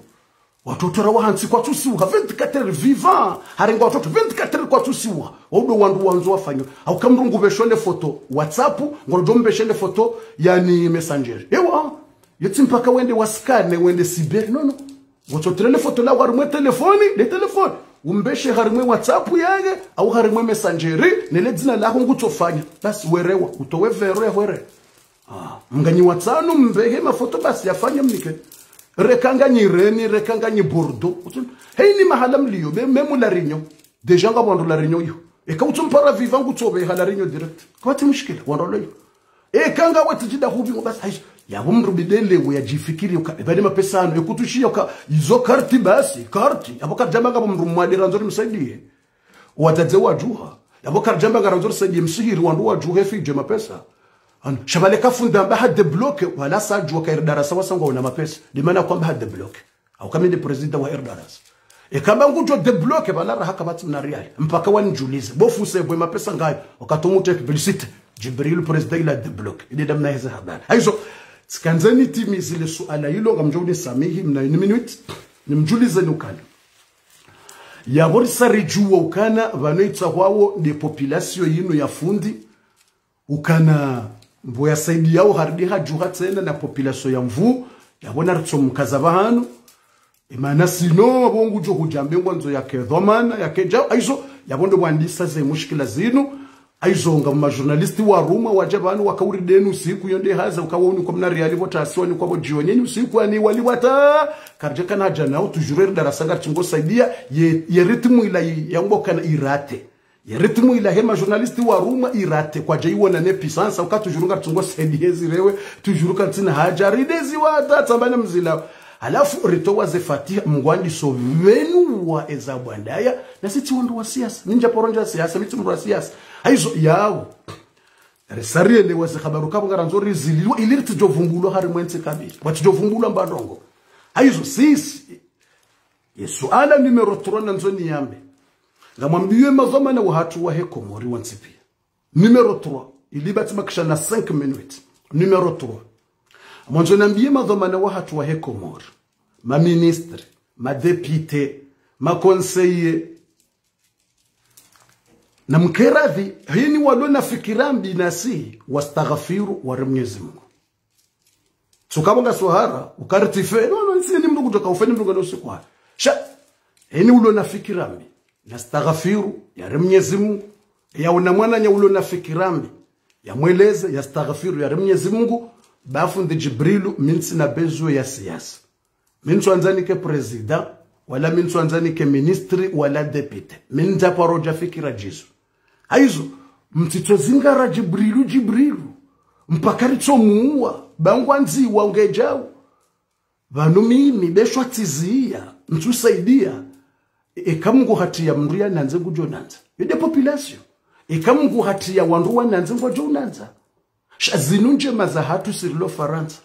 Wandru wontsi rawahantsi kwatsusiwa, vingt-quatre heures vivant. Harengwa wandru vingt-quatre heures kwatsusiwa. Wao ndo wandru wandzo wafanywa. Hau ka mdru ngupvesho le foto WhatsApp, ngudjo mpveshe le foto yani Messenger. Ewa, yetsi mpaka wende wascanner, wende cyber. Non, non. Ngutsotrele foto laho harimwa telefoni, le telefoni. Umpveshe harimwa WhatsApp yahe, hau harimwa Messenger, ne le dzina laho ngutsofanya. Basi werewa, utowe vingt euros ya hwere. Ah, mnganyi watsanu, mpvehe mafoto basi yafanye mnike. Reka nganyi Rennes, reka nganyi Bordeaux. Utsun-, haina mahala mlio, be, même La Réunion. Déjà ngapvo wandru La Réunion iyo. Eka utsumpara vivant ngutsopveha La Réunion direct. Kapvatsi mushkila, wandru walo iyo. Eka ngawe tsi djida hupvi ngo basi, aish, yapvo mdru bidi elewe yadjifikiri yoka, eba ni mapesa ano, eka utsushiya yoka, izo karti basi, karti. Yapvo karidjamba ngapvo mdru mwade randzo rimsaidiye. Watsatse wadjuha. Yapvo karidjamba ngarandzo risaidie msihiri wandru wadjuhe fidje mapesa. Ano, sha pvale ka fundi amba ha débloquer, wala sa djuwa ka erdarasa wasa ngwaona mapesa. Ndo mana kwamba ha débloquer. Hau ka mi nde président wa erdarasa. Eka amba ngudjo débloquer, pvala raha kapvatsi mna riali. Mpaka wanidjulize. Bo fundi, bwe mapesa ngayo. Wakati muteke publicité. Djibril président ila débloquer. Inde namna yeze habari. Haizo, tsikandza nitimize le suala ilo, ngamdjo unisamihi, mna une minute. Nimdjulize ni ukana. Yapvo risa ridjuwa ukana, pvanu itsahwawo nde population yinu ya fundi, ukana mbo yasaidiyao haridi hadjuha tsena na population ya Mvuu, yapvo naritsomkaza pvahanu, imana sino, pvo ngudjo hudjambe ngwandzo yake dhwamana, yake djau, haizo, yapvo ndo wandisa ze mushkila zinu, haizo ngapvo ma journaliste warumwa wadja pvanu wakauri deni usiku, yo nde haza ukawa unikwa mna riali pvo tasi wanikwa pvo djioni, eni usiku ani wali wata, karidjakana hadja nao, toujours erdarasa ngaritsungo saidia, ye, ye rythme ila yi, yangbo kana irate. Ye rythme ila hema journaliste warumwa irate, kwadja iwona ne puissance, uka toujours ngaritsungo saidia zirewe, toujours karitsina hadja, ride ziwata, tsamba na mzila. Halafu ritowa ze fatiha, mngwandiso pvenu wa eza bwandaya, nasi tsi wandru wa siasa, mi ndja paro ndja siasa, mi tsi mndru wa siasa. Haizo, yapvo. Risa rielewa ze habari kapvo ngarandzo rizililwa, ili ritsidjo vumbulwa harimwa entsi kabili. Watsidjo vumbulwa mba ndrongo. Haizo, sisi, ye suala numéro trois nandzo niyambe. Ngamwambiye madhwamana wahatru wahe Komori wontsi pia. Numéro trois. Ili bati makisha na cinq minutes. Numéro trois. Mwandzo nambiye madhwamana wahatru wahe Komori. Ma ministre, ma député, ma conseiller. Na mkeradhi, heni walo na fikira mbi nasi, wastaghfiru, ware Mwenyezi Mungu. Tsuka pvo nga swahara, ukaritife, no, no, nsi ni mndru kudjoka ufe ni mndru ngano usiku hara. Sha, heni ulo na fikira mbi, nastaghfiru, yare Mwenyezi Mungu. Yaona mwananya ulo na fikira mbi, yamweleze, yastaghfiru, yare Mwenyezi Mungu. Ba fundi Djibrilu, mi ntsina besoin ya siasa. Mi ntsuandza nike président, wala mi ntsuandza nike ministre, wala député. Mi ndja paro dja fikira djizo. Haizo, mtsitso zingara Djibrilu, Djibrilu. Mpaka ritso muwa, ba ngwandziwa ngedjau. Pvanu mimi, beshwa tsiziya, ntsusaidia. E, eka Mungu hatiya mndru ya nandze ngudjo nandza. Yo nde population. Eka Mungu hatiya wandru wa nandze ngwadjo nandza. Sha zinu ndjema zahatru sirilo Farantsa.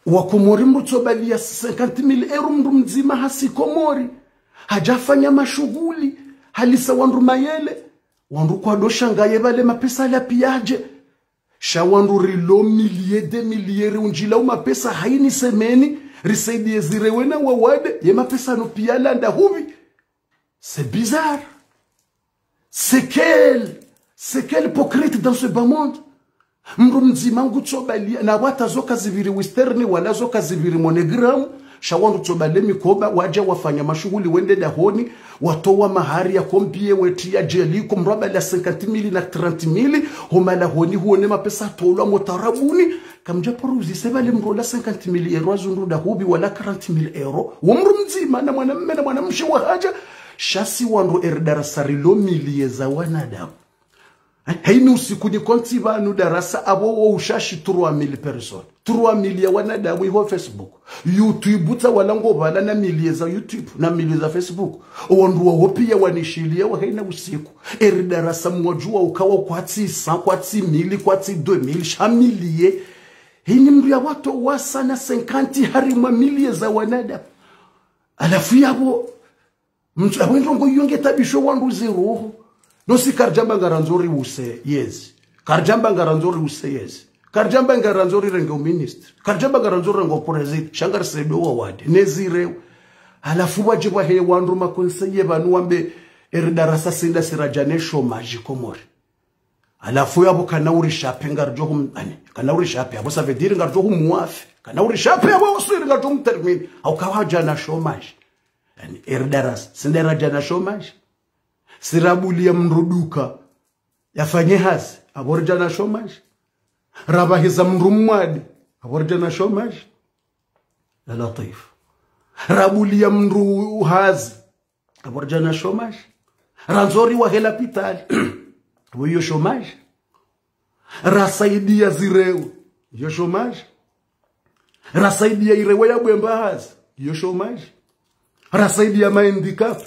Wakomori mndru tsobalia cinquante mille euros mndru mdzima hasi Komori. Hadja fanya mashuhuli. Halisa wandru mayele. Wandru kwado shangaye pvale mapesa yala pia yadje. Sha wandru rilo milliers de milliers riundjila umapesa haini semeni. Risaidie zirewe na wawade. Ye mapesa no pia yalanda hupvi. C'est bizarre. C'est quel, c'est quel hypocrite dans ce bas monde ? Mndru mdzima ngutsobalia, na wata zoka zipviri Western, wala zoka zipviri MoneyGram, sha wandru tsobale mikoba, wadja wafanya mashuhuli wende dahoni, watowa mahari ya kombiye weti ya djeli, ko mndru abalia cinquante mille na trente mille, ho malahoni huone mapesa tolwa motarabuni, kamdja paro uzise bale mndru ola cinquante mille euros azundru dahubi wala quarante mille euros, wo mndru mdzima na mwanamme na mwanamshe wahadja, sha si wandru eri darasa rilo miliye za wanadamu. Hayini usiku ni konti pvanu darasa apvo wo ushashi trois mille personnes. Trois mille ya wanadamu iho Facebook. YouTube tsa wala ngo pvala na miliye za YouTube, na miliye za Facebook. Owandru wawo piya wanishiliya wa hayina usiku. Eri darasa mwadjuwa ukawa kwatsi cent, kwatsi mille, kwatsi deux mille, sha miliye. Hayini mndru ya watowa sana cinquante harimwa miliye za wanadamu. Halafu yapvo, mtsu, apvo ndrongo iyo nge tabisho wandru ze roho. No si karidjamba ngarandzo riuse yezi. Karidjamba ngarandzo riuse yezi. Karidjamba ngarandzo rirenge uministri. Karidjamba ngarandzo rirenge uprésident. Sha ngarisaidie wawade. Nezire. Halafu wadje wahe wandru makonseye pvanu wambe eri darasa si nda si radja ne chômage Komori. Halafu yapvo kana urishape ngaridjo hum-, ani, kana urishape, apvo ça veut dire ngaridjo humuwafe. Kana urishape, apvo uswiri ngaridjo humtermine. Hauka wadja na chômage. Ani, eri darasa, si nda radja na chômage. Si rabulia mndru duka yafanye hazi, apvo ridja na chômage. Rapvahiza mndru mwade, apvo ridja na chômage. Ya Latwif. Rabulia mndru hazi, apvo ridja na chômage. Randzo riwahe lapitali, apvo iyo chômage. Rasaidia zirewe, iyo chômage. Rasaidia irewe ya bwemba hazi, iyo chômage. Rasaidia mahandicapés.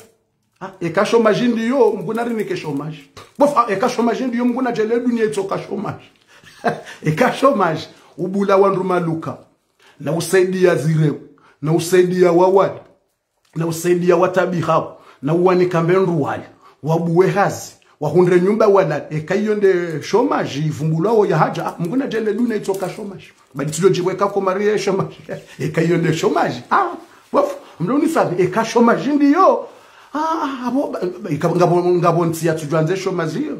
Ah, eka chômage ndiyo, Mngu narinike chômage. Bof, ah, eka chômage ndiyo, Mngu nadjaalie dunia itsoka chômage. Eka chômage, ubula wandru maluka. Na usaidia zirewe, na usaidia wawade, na usaidia watabihawo, na uwanika mbe ndru wala, wabuwe hazi, wahundre nyumba wala, eka iyo nde chômage ivumbulwawo yahadja, ah, Mngu nadjaalie dunia itsoka chômage. Badi tsidjo djibu eka Komori ye chômage. Eka iyo nde chômage. Ah, bof, mndru unisabi, eka chômage ndiyo. Ah, apvo, ba-, ba-, ika-, ngapvo, ngapvo ntsi yatsudjwandze chômage iyo.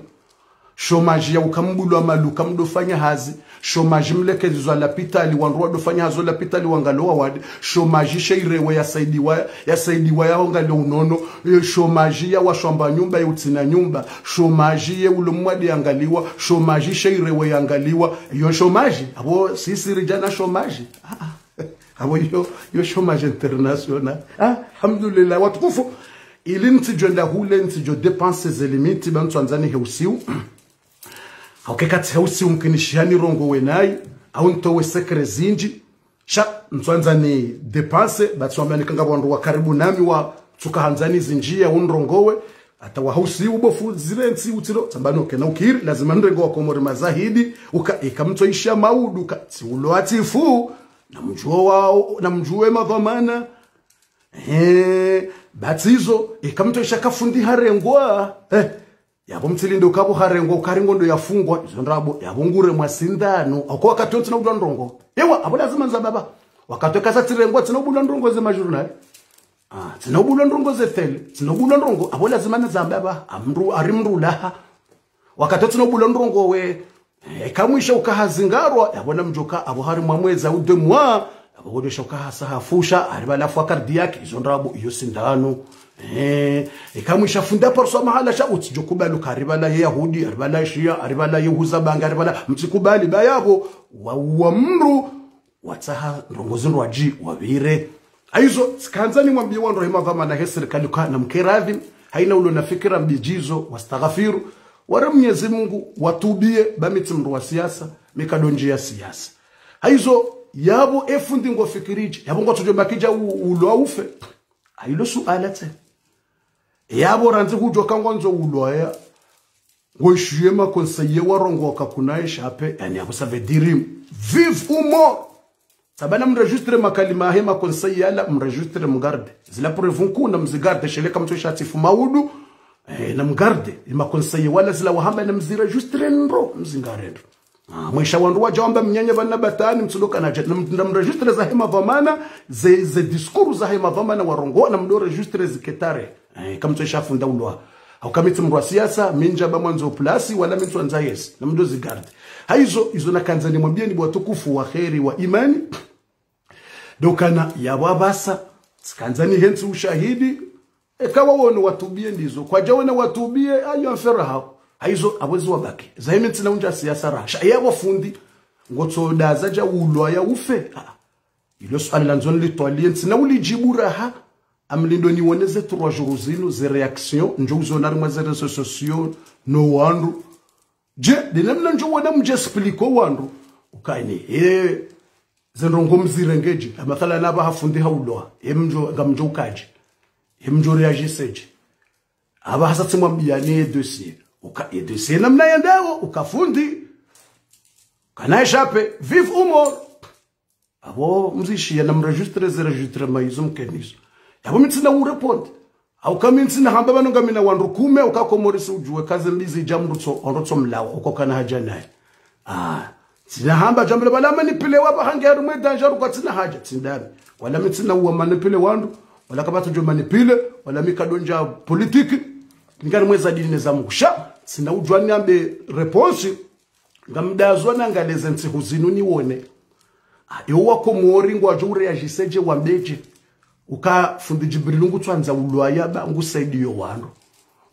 Chômage ya uka mbulwa maluka mdofanya hazi. Chômage mlekezwa lapitali, wandru wadofanya hazi lapitali wangaliwa wade. Chômage she irewe yasaidiwa, yasaidiwa yaangalie unono. Eh, chômage ya washamba nyumba ye utsina nyumba. Chômage ye ulo mwade yangaliwa. Chômage she irewe yangaliwa. Iyo chômage, apvo sisi ridja na chômage. Ah, ah. Apvo iyo, iyo chômage international. Ah, alhamdulillah, watukufu. Ili ntsidjo enda hule, ntsidjo dépasser ze limite, ba ntsuandzani he usiu. Hauka eka tsi he usiu mkinishiha nirongowe nayi, au ntowe secret zindji. Sha, ntsuandzani dépasser, ba ntsuamani eka ngapvo wandru wa karibu nami watsuka handzani zindji ya unrongowe, hata waha usiu bofu zile ntsi utsilo, tsamba no kena ukiri, lazima nirenge wa Komori mazahidi, uka, eka mtsoisha maudu, ka, tsi ulo atifu, na mdjuwe wa, na mdjuwe madhwamana. Eh, ba tsi izo, eka mtsoisha ka fundi harengwa. Eh, yapvo mtsilinde uka pvo harengwa, uka ringo ndo yafungwa, izo ndrabo, yapvo nguremwa sindano. Hauka wakati wo ntsina ubulwa ndrongo. Ewa, apvo lazima nizambe apva. Wakati wo kasa tsirengwa, tsina ubulwa ndrongo ze majournal. Ah, tsina ubulwa ndrongo ze télé, tsina ubulwa ndrongo, apvo lazima nizambe apva, amndru, ari mndru laha. Wakati tsina ubulwa ndrongo we, eh, eka mwisha uka hazingarwa, yapvo namdjoka, apvo harimwa mwezi au deux mois, yapvo ngodjosha uka hasa hafusha, ari pvala afwa cardiaque, izo ndrabo, iyo sindano. Eh, eka mwisha funda parso mahala sha, utsidjo kubali uka ari pvala ye Yahudi, ari pvala Shia, ari pvala ye uhuza bangi, ari pvala, mtsikubali, ba yapvo, wa, wa mndru, watsaha ndrongo zindru wadji wapvire. Hayizo, tsikandzani mwambie wandru he madhwamana he sirikali ka namkeradhi, hayina ulo na fikira mbi djizo, wastaghfiru, ware Mnyezi Mungu, watubie, ba mi tsi mndru wa siasa, mi kandondji ya siasa. Hayizo, yapvo e fundi ngofikiridje, yapvo ngotsudjo makidja u-, ulwa ufe. Hayilo suala tse. Yapvo randzi hudjo ka ngwandzo ulwa ya, ngoishiye makonseye warongowa ka kuna eshape, yani, apvo ça veut dire, vive ou mort. Tsamba namregistre makalima yahe makonseye yala, mregistre mgarde. Zila preuve nkuu namzigarde, sha eka mtsoisha tsifu maudu, eh, namgarde. Ye makonseye wala zila wahamba namziregistre ndro, mzingare ndro. Ah, mwisha wandru wadja wamba mnyanya pvanu batwani, mtsulo kana dja, nam-, namregistre zahe madhwamana, ze, ze discours zahe madhwamana warongowa, namdo registre ziketare. Eh, eka mtsoisha funda ulwa. Hauka mi tsi mndru wa siasa, mi ndjamba mwandzo place, wala mi ntsuandza yezi, na mndru zigarde. Haizo, izo nakandza nimwambiyeni bo watukufu wa kheri wa imani. Ndo ukana yapvo apvasa, tsikandza nihentsi ushahidi, eka wawono watubiye ndizo, kwadjawona watubiye, ayo affaire yahawo. Haizo, apvo ezi wabaki. Zahe mi ntsina undja siasa raha. Sha, yapvo fundi, ngotsodaza dja ulwaya ufe. Ah, ilo suala landzo nilitwaliye, ntsina ulidjibu raha. Amlindo niwone ze trois jours zinu, ze réaction, ndjo uzona harimwa ze réseaux sociaux, no wandru. Je, ndena mna ndjo wona mdje explique wandru. Ukaya ni, eh, ze ndrongo mzirenge dje. Mathalan apvaha fundi haulwa. E mdjo, ngamdjo ukaje. E mdjo réagisse dje. Apvaha sa tsimwambiyani e dossier. Uka, e dossier namna yendawo, uka fundi. Kana échappé, vif ou mort. Apvo mzishiya na mregistre ze enregistrement izo mkenizo. Yapvo mi ntsina urépondre. Hauka mi ntsina hamba pvanu ngamina wandru kume, uka Komori si udjuwe kaze mbizi dja mndru tso, ondro tso mlawa, uko kana haja naye. Ah, ntsina hamba djambo la pvala manipuler wa pvaha nge harimwe danger uka ntsina haja, tsi ndami. Wala mi ntsina uwa manipuler wandru, wala kapvatsi djo manipuler, wala mi kandondja politique, nge harimwe za dini ne za Mungu. Sha, ntsina udjuwa niambe réponse, ngamdazwa nangaliye ze ntsihu zinu niwone. Ah, yo wa Komori ngwadjo uréagisse dje wambe dje. Uka fundi Djibrilu ngutsoandza ulwaya ba ngusaidiyo wandru.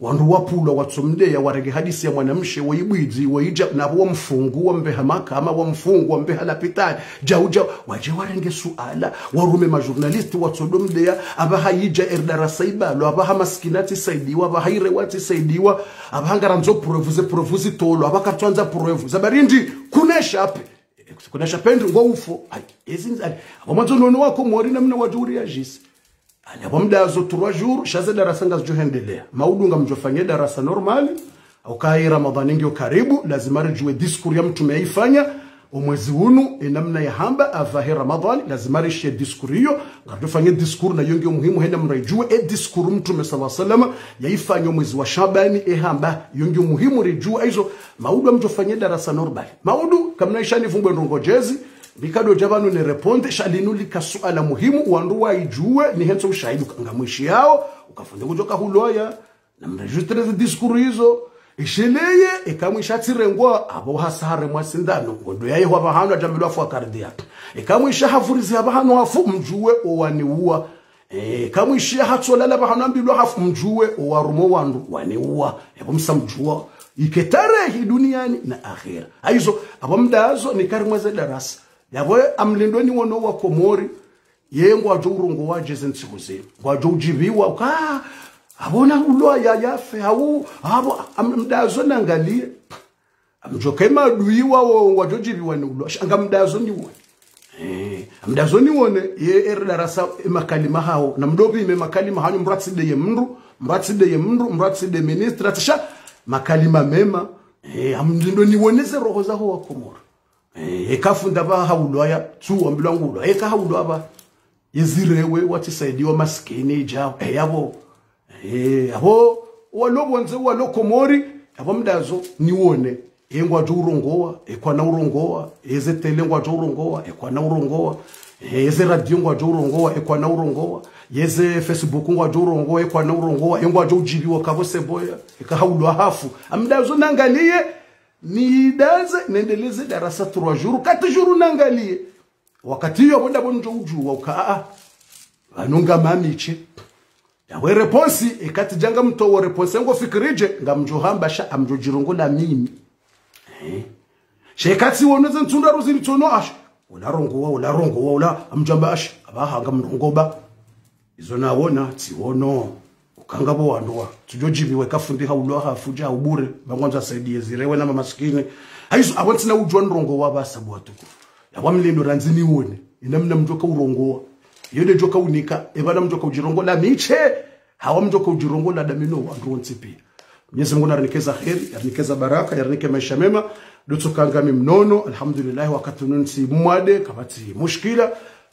Wandru wapvulwa watsomdeya warenge hadisi ya mwanamshe, wayibwidzi, wayidja, napvo wamfungu, wambeha mahakama, wamfungu, wambeha lapitali. Djau, djau, wadje warenge suala, warume ma journaliste, watsodomdeya, apvaha yidja eri darasa ibalwa, apvaha masikini atsisaidiwa, apvaha irewa atsisaidiwa, apvaha ngarandzo preuve, ze preuve zitolwa, apvaha katsoandza preuve, za barindi, kuna échappé. Kuna échappé ndri ngo ufo. Ayi, ezi ndzani. Apvo mwandzo nono wa Komori namna wadjo uréagisse. Ayi, apvo mdazo trois jours, sha ze darasa ngazidjo hendelea. Maudu ngamdjo fanye darasa normal. Hauka ye Ramadhani ngiyo karibu, lazima ridjuwe discours ya mtrume yayifanya omwezi unu, enamna yahamba, apvahe Ramadhani, lazima rishiye discours iyo, ngaridjo fanye discours na yo ngiyo muhimu hena mndru ayidjuwe, e discours mtrume swallallahu alayhi wasallam yayifanya omwezi wa Shabani, ehamba, yo ngiyo muhimu ridjuwe, haizo, maudu ngamdjo fanye darasa normal. Maudu, kamna isha nivumbwe ndrongo djezi, mi kandodja pvanu nirépondre, sha linu lika suala muhimu, wandru wayidjuwe, nihentsi ushahidi, uka ngamwishiyawo, uka fundi ngudjo kahulwaya, na mregistre ze discours izo, esheleye, eka mwisha tsirengwa, apvo hasa haremwa sindano, ngondo yaye hwa pvahanu adjambilwa hafu cardiaque. Eka mwisha hapvurizi ha pvahanu hafu, mdjuwe owaniuwa. Eka mwisha hatsolala pvahanu ambilwa hafu, mdjuwe owarumo wandru waniuwa. Yapvo msa mdjuwa. Ike tarehi duniani na akhera. Haizo, apvo mdazo nika harimwa ze darasa. Yapvo amlindo niwono wa Komori, ye ngwadjo urongowa dje ze ntsihu zinu. Ngwadjo udjibiwa, uka, apvo na ulwaya yafe, hau, apvo, am-, mdazo nangaliye. Amdjoka emaduwi wawo ngwadjo djibiwa ni ulwa. Sha ngamdazo niwone. Eh, amdazo niwone, ye eri darasa, emakalima hawo. Na mdopvi me makalima hanyu mndru atsideye mndru, mndru atsideye mndru, mndru atside ministre, atsisha makalima mema. Eh, amlindo niwone ze roho zaho wa Komori. Eh, eka fundi apvaha haulwaya, tsu wambilwa ngulwa. Eka haulwa apvaha. Yezirewe, watsisaidiwa masikini, idjao. Eh, yapvo. Eh, apvo, walo pvondze, walo Komori, apvo mdazo, niwone. E ngwadjo urongowa, e kwana urongowa, eze télé ngwadjo urongowa, e kwana urongowa, eze radio ngwadjo urongowa, e kwana urongowa, eze Facebook ngwadjo urongowa, e kwana urongowa, e ngwadjo udjibiwa kapvo seboya, eka haulwa hafu. Amdazo nangaliye, nidaze, nendeleze darasa trois jours, quatre jours nangaliye. Wakati iyo apvo ndapvo ndjo udjuwa uka, a, a, pvanu ngamamitshe. Yapvo e réponse, eka tsidja ngamtowo réponse ngo fikiri dje, ngamdjo hamba sha, amdjo djirongola mimi. Eh. Sha eka tsiwono ze ntsundraru zilitsono asha. Ula rongowa, ula rongowa, ula amdjamba asha. Apvaha ngamrongowa ba. Izo nawona, tsiwono. Uka ngapvo wandru wa. Tsudjo djibiwa eka fundi haulwa hafu dja ubure. Ba ngwandzo asaidiye zirewe na mamasikini. Haizo, apvo ntsina udjuwa nirongowa apvasa bo watukufu. Yapvo amlindo randzi niwone. Enamna mdjoka urongowa. Yo ndedjoka unika. Epvanu mdjoka udjirongola mitshe. Hawu mdjoka udjirongola ndami no wandru wontsi piya. Mwenyezi Mungu narinike za kheri, yarinike za baraka, yarinike maesha mema. Ndo tsoka ngami mnono, alhamdulillah, wakati unu ntsi mwade, kapvatsi mushkila.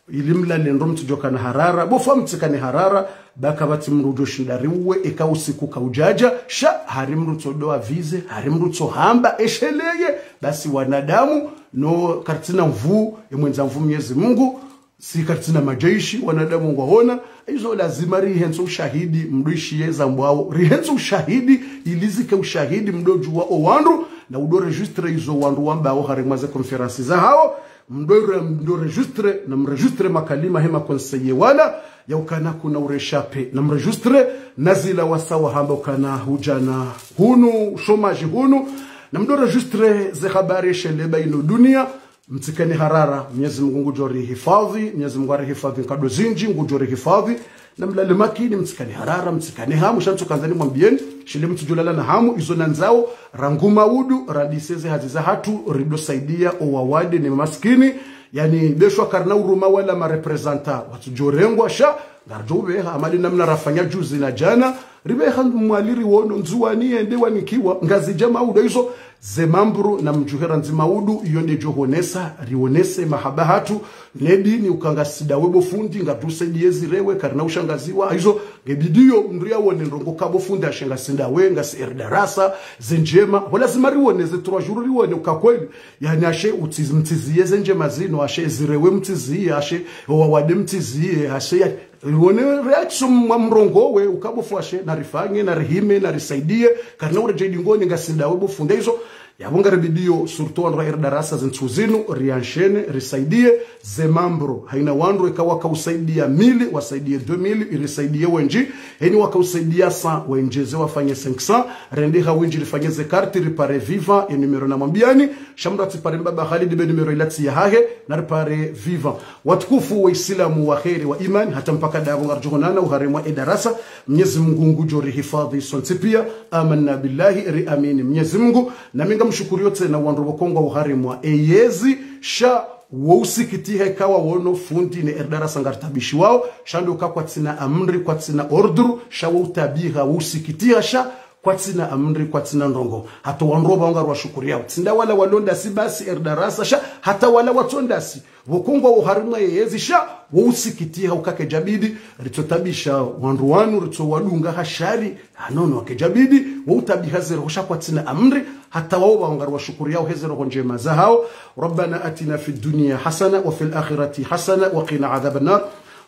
Ili mlale ndro mtsidjoka na harara, bo fwa mtsika ne harara, ba kapvatsi mndru udjo shinda riuwe, eka usiku kaudjadja, sha, hari mndru tsodo avize, hari mndru tsohamba, esheleye, basi wanadamu, no karitsina nvuu, emwendza nvuu Mwenyezi Mungu, Si karitsina madjeshi, wanadamu ngwaona, izo lazima rihentso ushahidi, mdru ishiye zambwawo. Rihentso ushahidi, ili zike ushahidi, mdru djuwa owandru, na udo registre izo wandru wambawo harimwa ze conférence zahawo, mdru re-, mdru registre, na mregistre makalima he ma conseiller wala, ya ukana kuna ureshape, na mregistre, na zila wasa wahamba ukana hudjana hunu, chômage hunu, na mdru registre ze habari sheleba inu dunia, mtsikane harara, Mnyezi Mungu ngudjo rihifadhi, Mnyezi Mungu arihifadhi nkado zindji, ngudjo rihifadhi, na mlale makini, mtsikane harara, mtsikane hamu, sha ntsu kandza nimwambiyeni, shile mtsudjolala na hamu, izo nandzao, rangu maudu, radiseze hazi zahatru, rido saidia, owawade, ne maskini, yani, beshwa karina uruma wala ma représentants, watsudjorengwa, sha, ngaridjo ubeha, amali namna rafanya juzi na djana, ribeha Mwali riwono, Ndzuwani yende wanikiwa, Ngazidja maudu, izo, ze mambru na mdjuhera ndzima udu, iyo ndedjo honesa, rionese mahaba hatru, ne dini uka ngasi ndawe bo fundi, ngarudjo saidiye zirewe, karina ushangaziwa, izo, nge bidiyo, mdru yawone ndrongo ka bo fundi, ashe ngasi ndawe, ngasi Erdarasa, ze ndjema, ho lazima riwone, ze trois jours riwone, uka kweli, yani ashe utsi-, mtsiziye ze ndjema zinu, ashe zirewe mtsiziye, ashe owawade mtsiziye, ashe ya, wone réaction mwa mrongowe, uka bo fundi ashe, na rifanye, na rihime, na risaidiye, karina uredjei dingoni ngasi ndawe bo fundi izo, yapvo ngaribidiyo, surtout wandru wa Erdarasa zintsu zinu, rianshene, risaidiye, ze mambru, haina wandru eka waka usaidiya mille, wasaidiye deux mille, irisaidiye wendji, heni waka usaidiya cent, wendjeze wafanye cinq cents, rende ha wendji rifanye ze karti, ripare Vivant, e numéro namwambiyani, sha mdru atsipare mbaba Khalid be numéro ilatsi yahahe, na ripare Vivant. Watukufu wa Islamu wa kheri wa imani, hata mpaka ndapvo ngaridjo honana oharimwa Erdarasa, Mnyezi Mungu ngudjo rihifadhi sontsi piya, amanna billahi, riamini Mnyezi Mungu, nami ngamshukuriyo tsena wandru pvoko ngwao oharimwa eyezi, sha wo usikitiha eka wawono fundi ne Erdarasa ngaritabishiwao, sha ndo uka kwatsina amri, kwatsina ordre, sha wo utabiha, wo usikitiha, sha kwatsina amri, kwatsina ndrongo. Hata wandru pvao ngariwashukuriao. Tsi nda wala walo ndasi basi Erdarasa, sha hata wala watso ndasi. Pvoko ngwao oharimwa eyezi sha, wo usikitiha uka kedjabidi, ritsotabisha wandru wanu, ritsowadunga ha shari, ha nono, kedjabidi, wo utabiha ze roho sha kwatsina amri, hata wao pvao ngariwashukuriao he ze roho ndjema zahao. ربنا آتنا في الدنيا حسنة وفي الآخرة حسنة وقنا عذاب النار.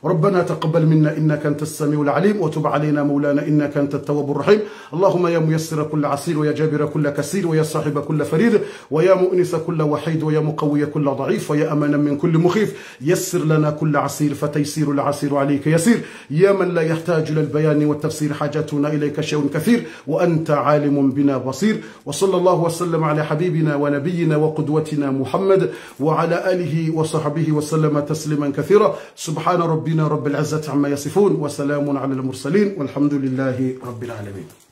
ربنا تقبل منا إنك أنت السميع العليم وتب علينا مولانا إنك أنت التواب الرحيم. اللهم يا ميسر كل عسير ويا جابر كل كسير ويا صاحب كل فريض ويا مؤنس كل وحيد ويا مقوي كل ضعيف ويا أمانا من كل مخيف، يسر لنا كل عسير فتيسير العسير عليك يسير. يا من لا يحتاج إلى البيان والتفسير حاجتنا إليك شيء كثير وأنت عالم بنا بصير. وصلى الله وسلم على حبيبنا ونبينا وقدوتنا محمد وعلى آله وصحبه وسلم تسليما كثيرا. سبحان ربنا رب العزة عما يصفون وسلام على المرسلين والحمد لله رب العالمين.